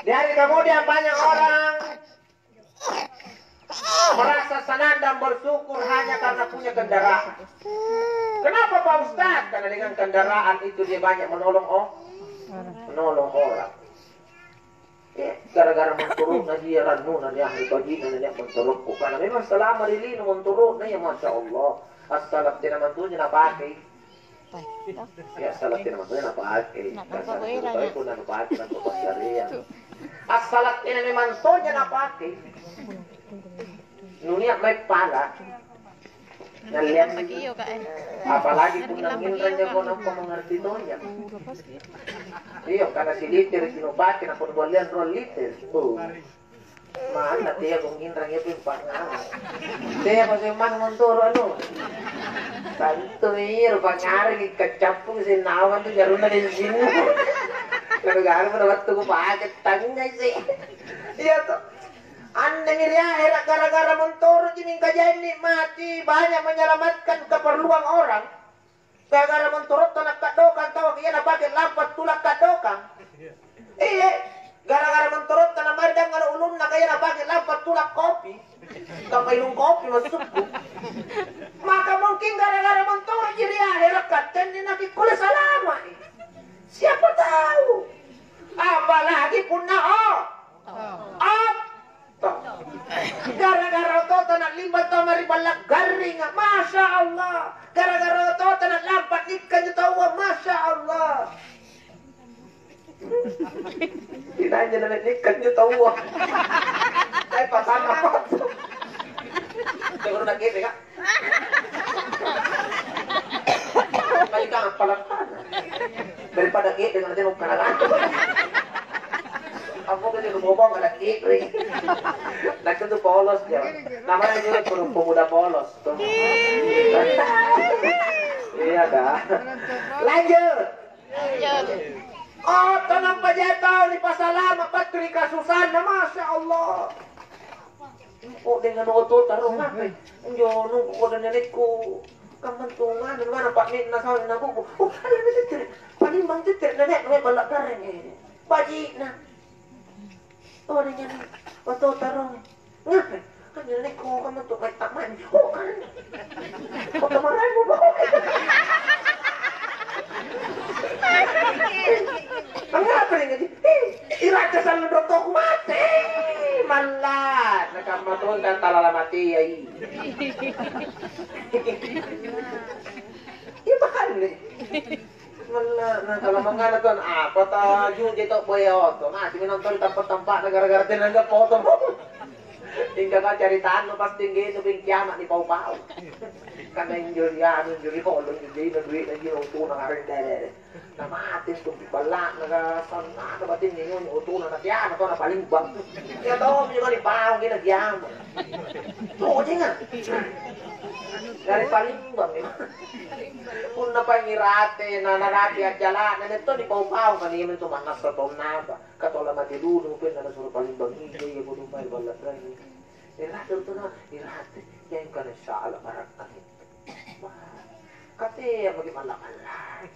Di hari kemudian banyak orang merasa senang dan bersyukur hanya karena punya kendaraan. Kenapa, Pak Ustaz? Karena dengan kendaraan itu dia banyak menolong o-, menolong orang. Ya, gara-gara menturutna dia rannuna dia ahli baji'na dia menturutku. Karena memang selama di lino menturutna, ya, Masya Allah. Assalat tena mantunya napakai. Ya, salat tena mantonya napake. Napa boera, na? Pun napake, napa passareang. Assalat tena memang tonya napake. Nunia mai pala. Nalliang. Apalagi punna nginrang jako nampa mengerti tonya. Iyo, karena si liter, si nupake, nampa nuballiang rua liter. Oh. Manna teako nginrang iya pung pangnganga. Teako seng manna montoro anu. Tantumi ero pangngareki kacappungi seng naung antu jarunna bensinna. Garu-garu pada wattu kupake tangngai se. Iya to. Annemi ri ahera gara-gara montoroji mingka jaimi mati banyak menyelamatkan keperluan orang. Gara-gara montorotta nakkadokang taua, iya napake lampa tula' kaddokang. Iya, gara-gara montorotta namari dangngala ulunna, kaya napake lampa tula' kopi. Kamma inung kopi maksudku. Maka mungkin gara-gara montoroji ri ahera kattenni nakikkulle salama'i. Siapa tahu? Apalagi punna o-, o-, Gara-gara otota na'limba tau mae ri balla' garringa, Masya Allah. Gara-gara otota na'lampa nikkanjo taua, Masya Allah. Inanya na nikkanjo taua. Saya pasang apa? Coba lu nak gini, Kak. Balikang appalakana. Daripada ke'de' na tena ukkanagangku. Kamu kan itu bobong ada kiri. Nah, itu polos, ya. Namanya juga pemuda polos, tuh. Iya, dah. Lanjut. Oh, tenang, Pak Jeto, nipasalama' battu ri kasusanna, Masya Allah. Engko dengan oto tarung apa? Injo nungku kodong nenekku. Kammantungan mana Pak Nek na sawi na buku. Oh, ada yang tetere. Panimbang tetere nenek, nenek balla' garring, eh. Baji'na. Oh, ada yang oto tarung. Ngape? Kan nenekku kammantu mai tak mani. Oh, kan. Kota maramu, Pak. Angngapa ri ngaji? Ih, iraja sallang rottoku mate. Malla, nakamma tonta talala mateai. Iya, makanya. Malla, na kalau mangana tuan apa ta juje to boya oto. Mati mi nonton tampa-tampa'na gara-gara tenang gak foto. Ingka ka caritannu pasti nggenu ping kiamat ni pau-pau. Karena injo ri anu, injo ri kolo, injo lino duitna, injo otona areng dede. Na mate stumpi balla'na ka sanna'na batinnya nyonya otona na tiana tona palimbang. Iya tommi mani pau kena kiamat. Tojeng ah. Dari palimbang ya. Punna pangi rate na narate ajjala'na, nia' toni pau-pau kani itu mannassa tonna apa. Katola mate dulu penna nasuro palimbang iya, iya kudu mai balla' rai. Irate tona, irate. Yang kana sala barakka. Wah, katea maki malla-malla.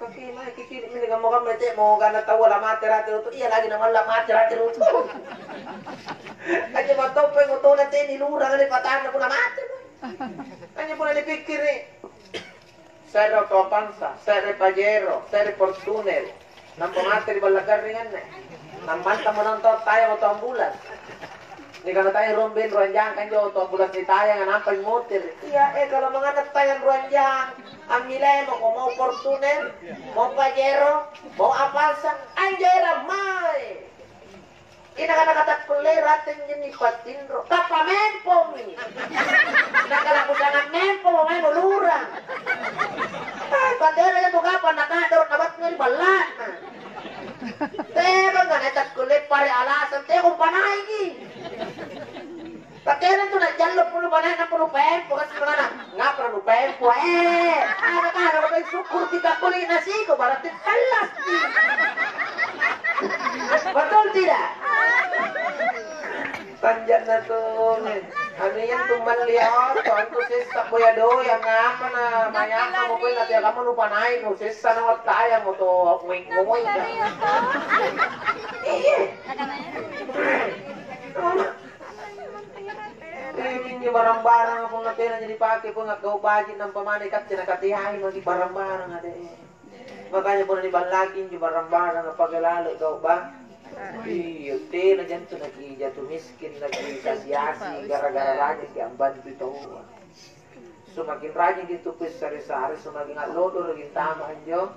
Kaki mai kikiri mini kamma-kamma te mau kana taua la mate rate rutu. Iya lagi na malla' mate rate rutu. Aja matoppai motona teni lurang ni patanna punna mate. Aja punna dipikkiri. Se're oto Avanza, se're Pajero, se're Fortuner. Nampa mate ri balla' garring anne. Nammantang mo nonton tayang oto ambulans. Nikana tayang ruang ben ruang jang kanjo oto ambulans nitayang nampa motere. Iya, eh, kalau mangana tayang ruang jang, ammilai mako mau Fortuner, mau Pajero, mau Avanza, anjo era mae. Inaka-naka takkulle rate anjo nipatinro, kappa mempomi. Nakana kusanga mempomo mae nulurang. Eh, batena anjo tu kapang naka'doro nabattu ri balla'na. Teba nganai takkulle pare alasang teko panaiki. Batena tu najallo pulu panaik nampa nupempo kasi mangana. Ngapa nupempo? Eh, ada-ada sukkuru kita kuli nasiko berarti telas. Betul tidak? Tanja'na tonge. Anu iya tu malli oto, antu sessa boya doyang apa na mayaka mo pella tia kamu lupa naik nu sessa na wattaya mo to ngoi-ngoi. Iya. Eh, minjo barang-barang apa ngatena jadi pake pun gau baji nampa mane kacce na katehai maki barang-barang ade. Makanya punna niballaki injo barang-barang appake lalo gau ba. Iyo, tena jantu nakijatu miskin, nakikasi-asi gara-gara rajiki ambantu taua. Semakin rajiki tu pessare-sare, semakin allodoroki antama anjo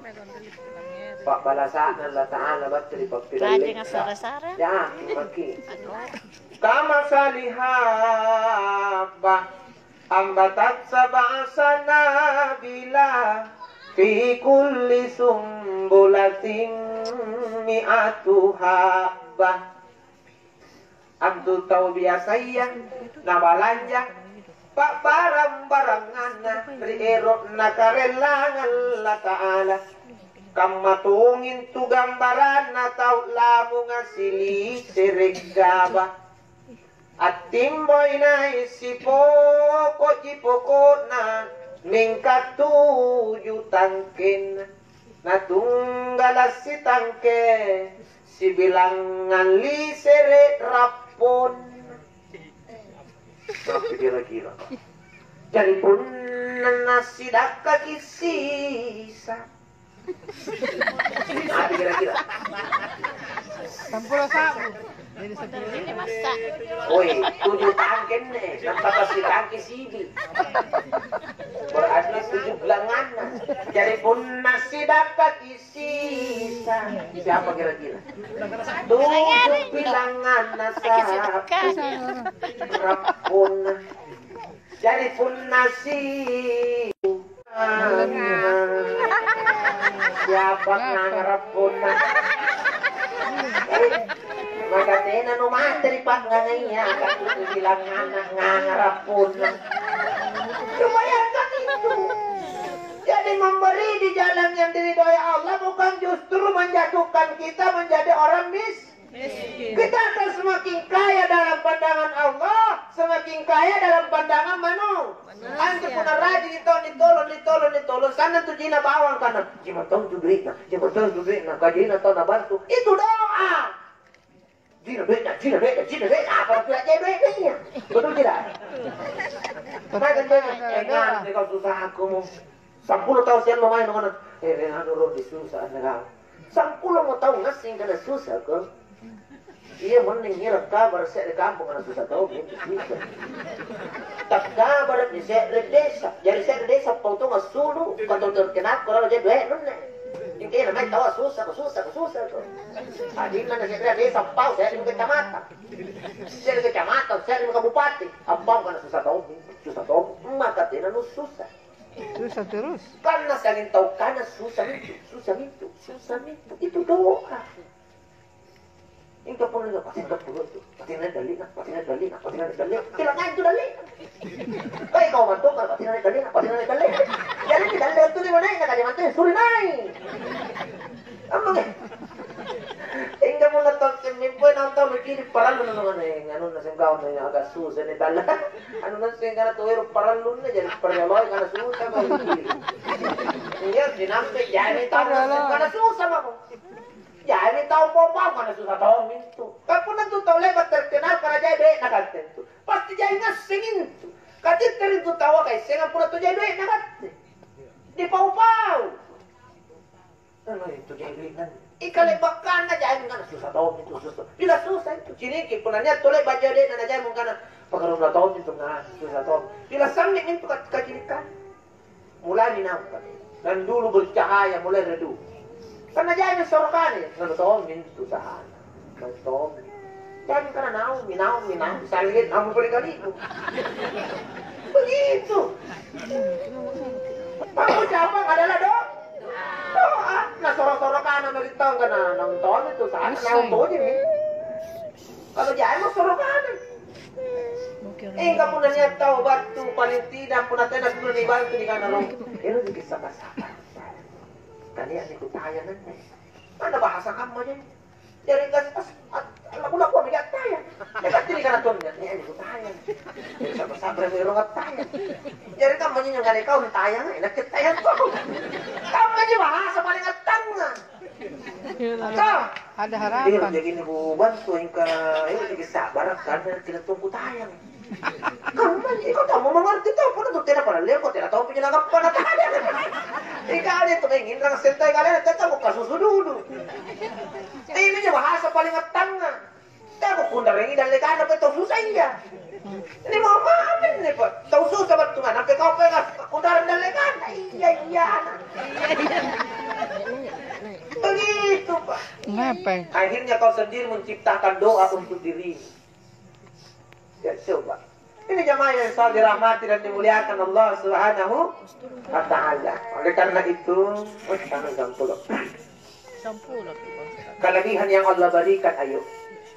pabbalasa'na Allata'ala battu ri pappilallekka. Rajing assare-sare. Yakin maki. Kama salihaba. Ambatat sab'a sanabila, fi kulli sumbulatin mi'atu habbah. Antu tau biasaya nabalanja pa'barang-baranganna ri ero'na karellangang Allata'ala. Kamma tongi antu gambaranna tau lamunga silisere' gaba. Attimboi nai' sipokoji poko'na, mingka tuju tangkenna. Natunggala' sitangke, sibilangngang lisere' rapponna. Tapi kira-kira, Pak. Jari punna nasidakkaki sisa, Mati kira-kira. Sampulo sa'bu. Woi, tuju tangkenne, nampa pasti tangke sibi. Berarti tuju bilanganna. Jadi punna sidakkaki sisa. Siapa kira-kira? Tuju bilanganna sa'bu. Rapponna. Jari punna si siapa ngarap punna? Maka tena numate ri pa'ngangaya, akattutuji langngana ngangara punna. Lumayan kan itu. Jadi memberi di jalan yang diridhoi Allah bukan justru menjatuhkan kita menjadi orang mis-, Miskin. Kita akan semakin kaya dalam pandangan Allah, semakin kaya dalam pandangan manu-, Manusia. Antu punna rajingi tau nitolong, nitolong, nitolong, sanna' tu jina bawang kana, "Jima tau tu duitna, jima tau tu duitna, kajina tau nabantu." Itu doa. "Jina duitna, jina duitna, jina duitna," apa pila jai duitna iya? Betul tidak? Maka jangan, eh, ngarang deh kau susah aku mau. Sampulo tau siallo mae nukana, "Eh, eh, anu, Ro, di susah anne kau." Sampulo mo tau ngasseng kana susah ko. Iya, mending ngira kabara' se're kampong kana susah tau, gitu, susah. Takkabara' di se're desa, jari se're desa pau tong assulu', katong terkenal ko lalu jadi doe' nunne. Ingkana mae tau susah, ko susah, ko susah ko. Adinna na se're desa pau, se're kecamatan. Se're kecamatan, se're kabupati. Ampau kana susah tau, susah tau. Maka tena nu susah. Susah terus. Karena saling tau kana susah itu, susah itu, susah itu. Itu doa. Ingka pole na patinna pole itu, patinna dalle'na, patinna dalle'na, patinna dalle'na. Kila ngai tu dalle'na. Kai kau mantoka, patinna dalle'na, patinna dalle'na. Jadi ki dalle' tu di mana, na kaja mantu suri nai. Amma ke. Ingka pole tau semmimpoi nonton mikiri parallu nonton aneh, anu na sengkau na agak susah ni dalle'. Anu na sengkana tu ero parallu na jadi parallu kana susah kau mikiri. Iya, sinampe jadi tau na sengkana susah mako. Jari tau pau-pau kana susah tau mintu. Ka punna tu tau le'ba' terkenal karajai doe'na katte tu, pasti jai ngasseng intu. Kacitteri tu taua kaissengang punna tu jai doe'na katte. Dipau-pau. Anu itu jai doe'na. Ika le'bakkanna jai kana susah tau mintu susah. Pila susah itu. Ciniki punna nia' tu le'ba' jai doe'na na jai mungkana pakaronna tau mintu na susah tau. Pila sammi mintu ka-, kacinikanna. Mulami naung pale. Dan dulu bercahaya mulai redup. Karena jami sorokane, lalu tommi tu sahana. Lalu tommi. Jami karena naungmi, naungmi, naungmi. Salget, naungmi pole kaliku. Begitu. Maka ucapan adalah do-, doa. Nah, sorok-sorokana mari taung karena naung tommi tu sahana, naung tojemi. Kalau jai mo soro bana. Oke, oke. Ingka punna nia' tau battu paling tidak punna tena kulle nibantu nikana rong. Ero' jaki saba-saba. Tania ni kutaya nenne. Mana bahasa kamma jai? Jari gas as laku-laku mi taya. Eka tiri kana tonja, nia' ni kutaya. Jari saba-saba mi rong taya. Jari kamma nyo ngale kau taya, enak taya kau. Kamma ji bahasa paling attanga. Ada, ada harapan. Iya, jadi ini buban tuh ingka, iya, jadi sabar karena kita tunggu tayang. Kamu mah, iko tau mau mengerti tau, pada tuh tena pada leko, tena tau punya nanggap pada tayang. Ika ada tuh pengen rang sentai kalian, tetap buka susu dulu. Ini aja bahasa paling attanga. Tau kundarangi dallekanna pe tau susah iya. Ini mau mamin nih, Pak. Tau susah battungan, sampai kau pengen kundarang dallekanna. Iya, iya, anak. Begitu, Pak. Ngapai? Akhirnya kau sendiri menciptakan doa untuk dirimu. Ya, coba. Ini jamaah yang selalu dirahmati dan dimuliakan Allah Subhanahu wa Ta'ala. Oleh karena itu, oh, tanggal enam puluh. Kelebihan yang Allah berikan, ayo.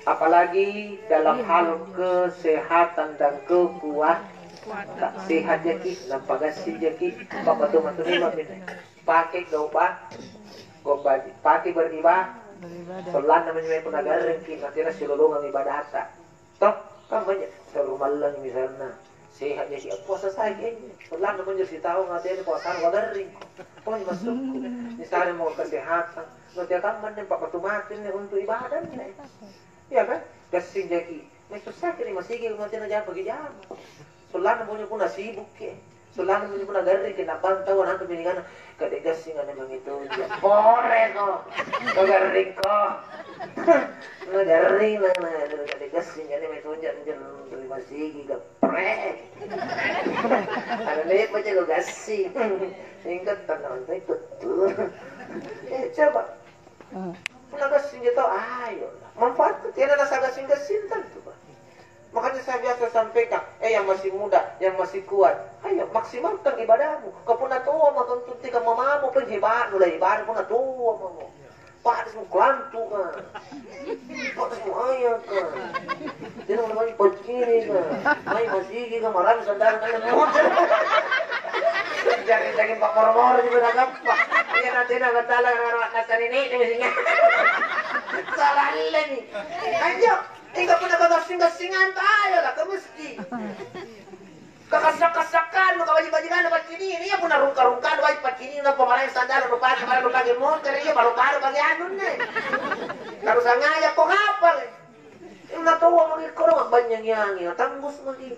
Apalagi dalam hal kesehatan dan kekuatan. Sehat jaki, nampa gassing jaki, bapak tuh matu memang ini. Pakai goba, goba, pakai beribadah. Sollanna menyewa pun agarrengki, nanti silolongang ibadata. Toh, kan banyak, kalau mallang misalnya, sehat jadi puasa saja ini. Pelan banyak si tahu ngatanya puasa wagarring. Pokoknya masukku. Misalnya mau kesehatan, nanti akan mending pak batu mati nih untuk ibadah nih. Iya kan? Gassing jaki. Metu sakit nih masih gini nanti aja pergi jam. Pelan punya pun sibuk ke. Sollanna minjo punna garring, kena bantau anakku pinikana, "Kade gassing anne mange tonja." Poreko. Ko garringko. Na garring na, na, kade gassing anne mange tonja, anjo ri masigi gaprek. Ada lepa jago gassing. Ingat tanah itu tuh. Eh, coba. Hmm. Punna gassing tau, ayo. Manfaatku tena nasa gassing-gassing tentu, Pak. Makanya saya biasa sampaikan, eh, yang masih muda, yang masih kuat, ayo maksimalkan ibadahmu. Kau punna tua mako untuk tika mamamu pun hebatnu lah ibadah punna tua mako. Pa'disimo kalantuka. Pa'disimo ayaka. Tena namanya paccinga. Mai masigi ka marami sandara kaya motor. Jari daging pa'moro-moro juga na gappa. Iya na tena batala na nasarene ni misinya. Salah lagi. Anjo, tinggal puna kagassing-gassingan tayo lah ke masjid. Kakassa-kassakkannu, kabaji-bajikannu paccinini, iya punna rungka-rungkannu baji paccinini, nampa maraeng sandala rupake, maraeng rupake motere, iya baru-baru bage anunne. Karu sangajako kapang. Iya natoa maki koro mabbanyangi ange, atambus maki.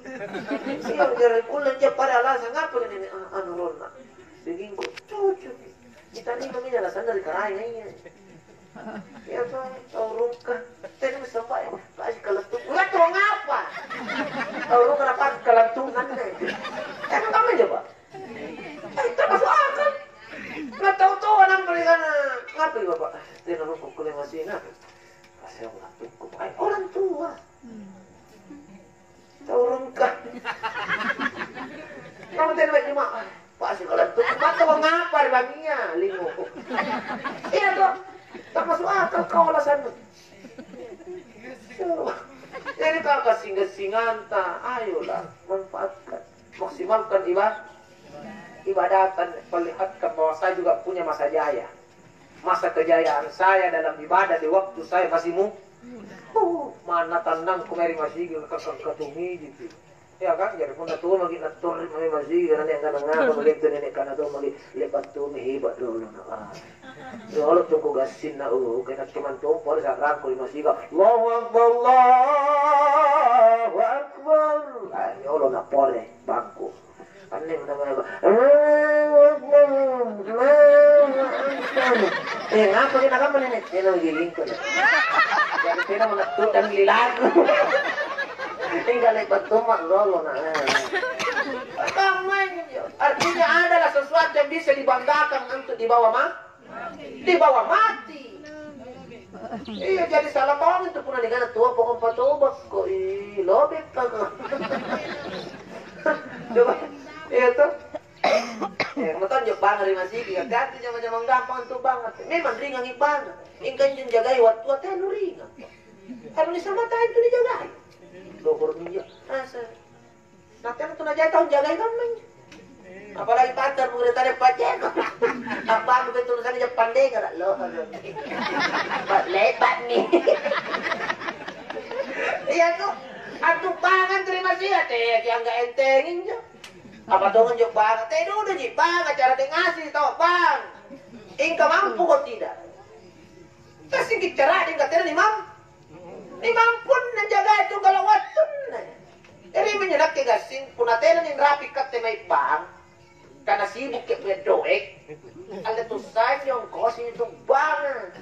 Iya jere kulle cia pada alasang apa ini, ah, anu ronna. Dagingku cucu. Ditarima mi alasanna ri karaenga iya. Iya to, tau rungka. Tena sampai, pasti kalantu. Enggak tau ngapa? Tau rungka dapat kalantungan deh. Kan kamu coba. Eh, tak masuk akal. Nggak tahu tahu nampa ri kana. Ngapa iya bapak? Tena rungka kulle masih ingat. Pasti aku nggak cukup. Eh, orang tua. Tau rungka. Kamu tena baji ma. Pasti kalantu. Mata mau ngapa ri bangia, lingo. Iya toh. Tak masuk akal kau alasanmu. Jadi kau kasing-kasinganta, ayolah manfaatkan, maksimalkan ibadah, ibadatan, perlihatkan bahwa saya juga punya masa jaya. Masa kejayaan saya dalam ibadah di waktu saya masih mu-, uh, mana tannangku mae ri masigi kakang katumiji pi. Ya kan, jari punna tau maki nattorri mae masigi karena yang kana ngapa begitu nenek kana tau maki lebat tumi hebat dulu na. Ah. Yolo tungku gassinna, uh, kena cuman tumpo ri sakrangku ri masigi. Allahu Akbar, Allahu Akbar. Ah, yolo na pore bangku. Anne punna mae, eh, ngapa ki nakamma nene'? Tena nagilingko. Jari tena menettukan lilaku. Tinggal lebat toma lolo na. Kamma injo. Artinya adalah sesuatu yang bisa dibanggakan untuk dibawa ma-, dibawa mati. Iya, jadi salah paham itu punna nikana tua pokok patobakko. Ih, lobekka ko. Coba, iya toh? Eh, mau tonjo banga ri masigi, ganti jama-jamang gampang tu banga. Memang ringangi banga. Ingka injo jagai wattua tanu ringang. Kalau ni sama tahu itu dijagai. Lohor minjo. Asa. Nah, tena tu najai tau jagai kamma injo. Apalagi patar pura tare paceko. Apa aku betul sana jam pandega dah lo. Pak lebat nih. Iya tuh. Antu bangan terima sih ya teh yang enggak enteng injo. Apa dong injo bangan? Teh dulu ji bangan cara teh ngasih tau bang. Ingka mampu kok tidak? Kasingki cara'de angkatena nimam-, nimampunna jagai tunggala wattunna. Jari minjo nakke gassing, punna tena ninrapi katte mae bang, kana sibukki mae doek, alle tussanjo ongkosi tu banga.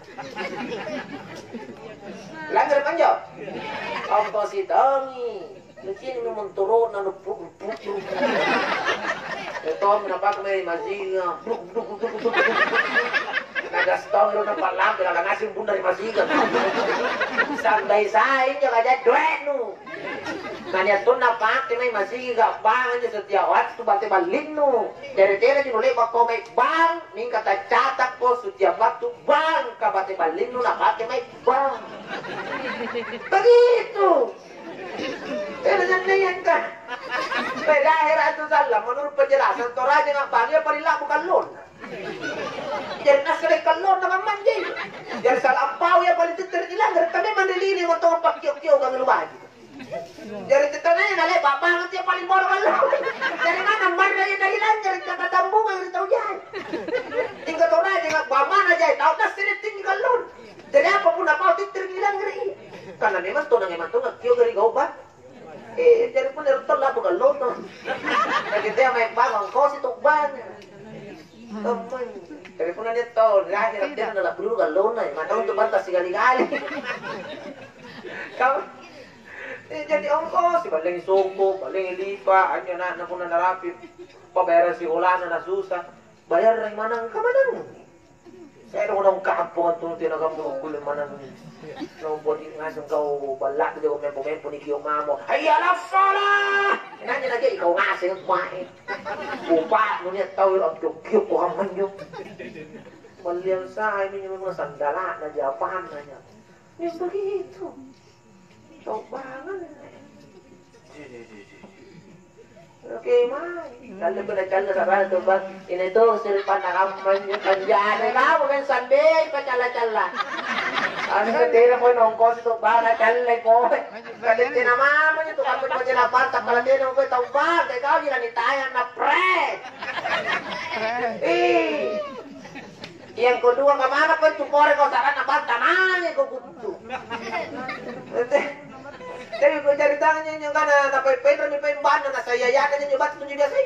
Langngere manjo? Ongkosi tongi. Nucini memang torona nuppu-, nuppu-, nuppu. Tommi napake mae ri masinga. Bruk, bruk, bruk, bruk, bruk. Nagas tommi ro napallampe, lalang ngaseng punna ri masinga. Sambai sai injo kaja doe'nu. Nania tonna pake mae masinga, bang injo setiap waktu bate ballinnu. Jari tena ji nule'ba ko mae bang, mingka taccatakko setiap waktu bang, ka bate ballinnu napake mae bang. Begitu. Tena nyannayangka. Pada akhera antu sallang, menurut penjelasan Toraja nabbangi apa ri la'bu kallonna. Jari nassele kallonna mammanjai. Jari salampau iya paling tette ri langngere', tapi memang ri lino motong pakkio-kio gang rubaji. Jari tetanaya nale'ba banget iya paling moro kallo. Jari mana marra iya dari langngere' kata tambungang ri tau jai. Tinggal Toraja nabba mana jai tau nassele tinggi kallonna. Jari apa pun napau tette ri langngere' iya. Karena memang tonang emang tongang kio gari gau ba. Eh, jari punna ero' tau la'bu kallona. Nakke tea mae bawang kosi tu banga. Ammai. Jari punna nia' tau ri akhera' tena nala'bu dulu kallona, maka untuk banta sigali-gali. Kau, eh, jadi ongkosi, ballengi songko, ballengi lipa, anjo ana'na punna narapi', pabbayarang sikolana nasusa, bayarang manang kamanang. Saya dong dong kampung antu tena kampung kulle manang. Nompo di ngaseng kau ballak jako mempo-mempo ni kio mamo. Hayya ala shalah. Nanya lagi kau ngaseng mae. Upa' nu nia' tau ero' ampiok-kiok ko ammanjo. Walliang sai minjo memang sandala'na, japanna ja. Yang begitu. Tau bangang. Oke, mai. Lalu pada calla sarana tu bang. Ini tu siri panna kamma njo kanjana kamu kan sambil pacalla-calla. Anu tena poi nongkosi tu bang calla poi. Kali tena mama itu kamu poi tena pantak kalau tena poi tau bang kayak kau gila ni tayang na pre. Ih. Yang kedua, kamana poi tu pore kau sarana banta mange kau kuttu. Jadi kau cari tangan nyo kana na poi penremi poi banna na saya yana nyo batu nyo biasa.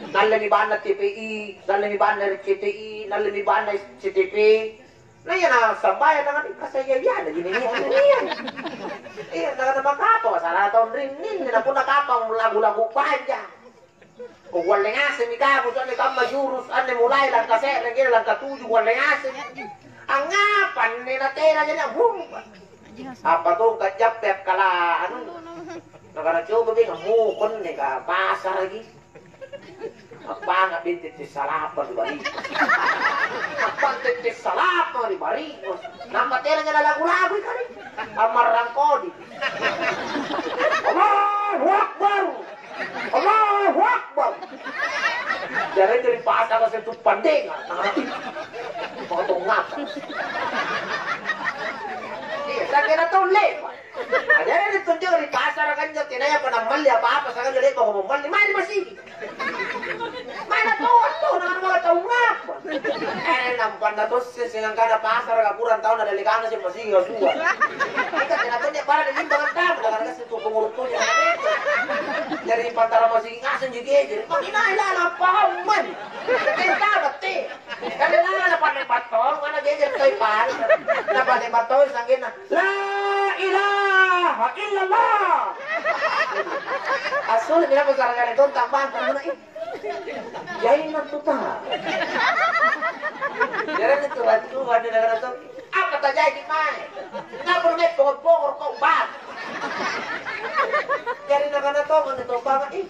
Nallemi banna T P I, nallemi banna R C T I, nallemi banna C T P. Nah ya na sambaya na ngani kasaya yana gini ni. Iya, na kana makapa masalah tahun rinnin na puna kapang lagu-lagu panjang. Kukualle ngasemmi kamu, soalna kamma jurus, anne mulai langkah se're, kena langkah tuju, kualle ngaseng. Angngapa anne natena jadi ammumpa? Apa tong kajjappe akkala anu? Nakana coba beng ammu konne ka pasaraki. Appanga beng tette salapa ri bariku. Appang tette salapa ri bariku. Nampa tena nyala lagu-lagu kali. Ammarrang kodi. Allahu Akbar. Allahu Akbar. Jari jadi pasang saya tu pandenga. Potong ngapa? Iya, saya kena tahu lepa. Ada ada tunjuk di pasar kan jadi naya pada mali apa-apa saya kan jadi mau mali mali masih. Mana tau atau nama nama tau ngapa? Eh nampanna tosse sengangkana pasara kapurang tauna dalekana si masigi kasua. Ika tena tonne para di limbang antama dengan kasi tu pengurutnya. Dari pantara masigi ngaseng juga jadi. Pakai naik lala paman. Tentara te. Kan lala na pakai patong mana geger toi pan. Na pakai patong sangkena. La ilaha illallah. Asuli kenapa gara-gara tontang bantang mana ih. Jaina tu ta. Jarang itu bantuan di negara tu. Apa terjadi mai? Kenapa lu naik pokok-pokok kok bang? Jadi negara tu mana tu bang ih.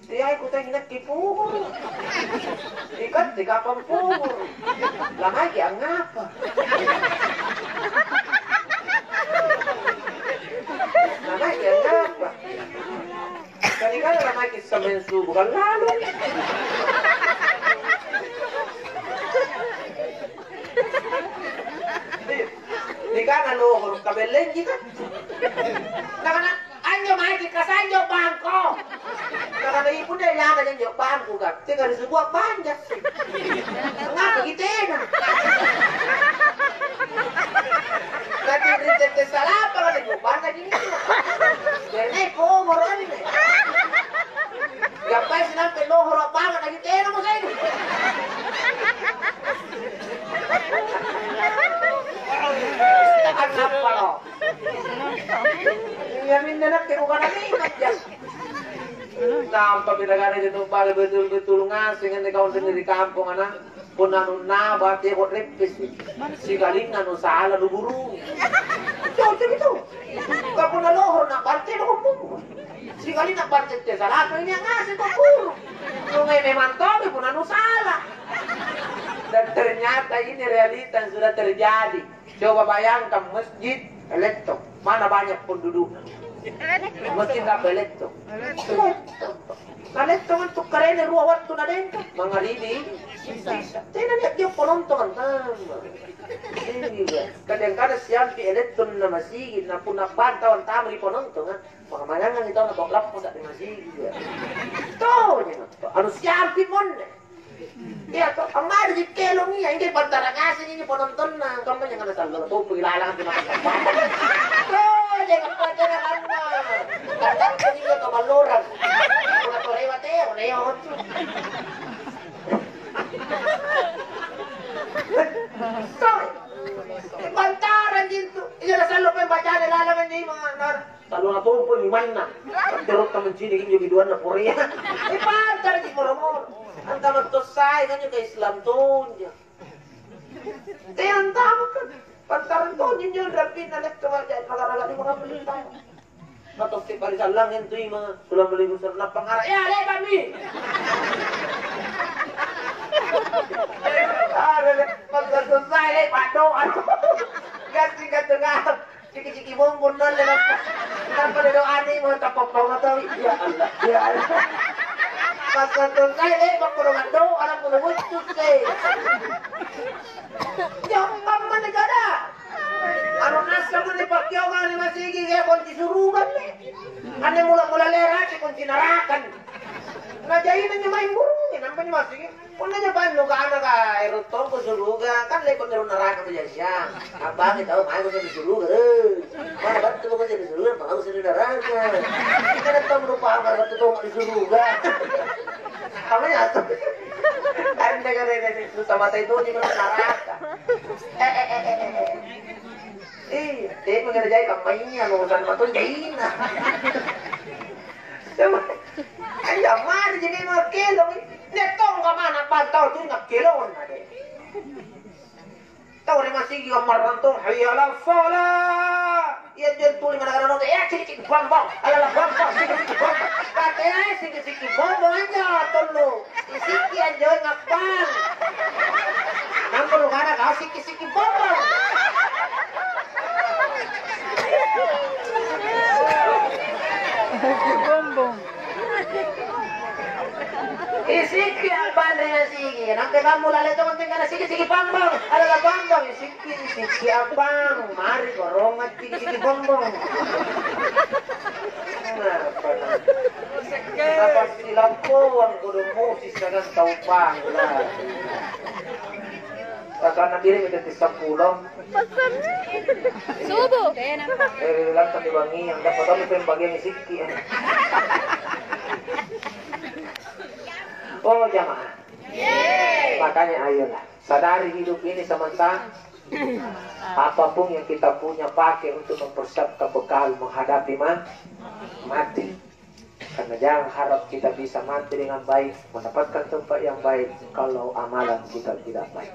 Teai kuteai nakke puru. Ikatte kapang puru. Lamaiki angngapa? Lamaiki angngapa? Kali-kali lamaiki sambayang subuh kan lalu. Nikana lohoro kabellengji kan? Nakana Anjo mae kikasai anjo bangko. Nakana ibu deh nyana anjo bangku kan. Tinggal disebut banjak sih. Ngapa gitena? Lagi ri tette salapa kan ibu bangka di mana? Jadi naik umur kan ini. Gapai sinampe lohoro banget lagi tena mau saya ini. Anapa lo? Iya minne nakke bukan nikmat ja. Nampa pinagana jetu pale betul-betul ngaseng anne kau sendiri kampung ana. Punna nunna bate ko reppesi. Sikalinna nu sala nu guru. Cocok itu. Ka punna lohor na bante nu kumpung. Sikalinna bante te sala tu ini ngaseng ko guru. Nungai memang tomi punna nu sala. Dan ternyata ini realita yang sudah terjadi. Coba bayangkan masjid elektong, mana banyak penduduknya? Masjid apa elektong? Elektong. Nah, elektong itu karena dua waktu na dengka, mangaribi, isya. Tena dia dia penonton antama. Ini juga. Kadang-kadang siampi elektong na masigi, na punna bantau antama di penonton, ah. Pangamayangan itu anak lappo di masigi juga. Tuh, anu siampi monne. Iya to, ammari ji kelong iya, injo pantara ngaseng injo penontonna, kamu jangan sallo topo ilalang tu makan. Oh, jangan pacaran anda. Kadang tu injo to ballorang. Udah to lewat eh, udah ya otu. Sorry. Pantaran jintu. Iya sallo pembacaan ilalang anjo imang. Tallona tompo imanna. Terus temen cini injo biduanna Korea. Ipantara ji moro-moro. Antama tossai kan ka Islam tonja. Te antama kan. Pantaran tonja injo rabbina letto aja magara-gara lima ratus juta. Matokki parisallang itu ima. Tulang beli busur napang ara. Ya, lebabi. Ada deh, pas selesai deh, paddoa. Ganti-ganti ngang. Ciki-ciki bombong dolle nampa. Nampa doa nih mau tappa-tappa tau. Ya Allah, ya Allah. Pas selesai deh, mau kurang doa, anak kudu muncul deh. Jombang mana kada? Anu nasa mana pakkiau mana masigi ya kunci suruga nih. Ane mula-mula lera kunci neraka. Nah, jaina nyo maeng burungi, nampa nyo masigi. Punna nyo pannu ka ana ka ero' tongko suruga, kan le'ba' ero' neraka tu jasiang. Abbangi tau mae kunjo ri suruga, eh. Mana battu kunjo ri suruga, pau siri neraka. Kan tau nu pahang battu tongko ri suruga. Apa ya? Anda kan ini susah mata itu di neraka. Eh, eh, eh, eh, eh. Iya, tapi ngerjai kampanye, urusan matu jaina. Coba, ayo, mari jadi mau kelong. Nia' tongko mana bantau tu nak kelong, ade. Tau ri masigi marantong, "Hayya 'alas shalah." Iya, jen tuli mana kana nonton, "Eh, cicik bambang, alala bambang, cicik bambang." Kata, "Eh, siki-siki bambang aja, tollo." Isiki anjo ngappang. Nampa nukana kau siki-siki bombong. Bombong. Isiki abbang ri masigi. Nampa kamu lale tong tingkana siki-siki bombong. Adalah bombong. Isiki, isiki abbang. Mari korong siki-siki bombong. Kenapa? Kenapa silampoang kodong Mosis dengan tau pangla? Pasana diri menjadi sepuluh. Subuh. Eh, lantas dibangi yang dapat tahu pembagian sikki. Oh, jamaah. Makanya ayolah, sadari hidup ini sementara. Apapun yang kita punya, pakai untuk mempersiapkan bekal menghadapi ma-, mati. Karena jangan harap kita bisa mati dengan baik, mendapatkan tempat yang baik, kalau amalan kita tidak baik.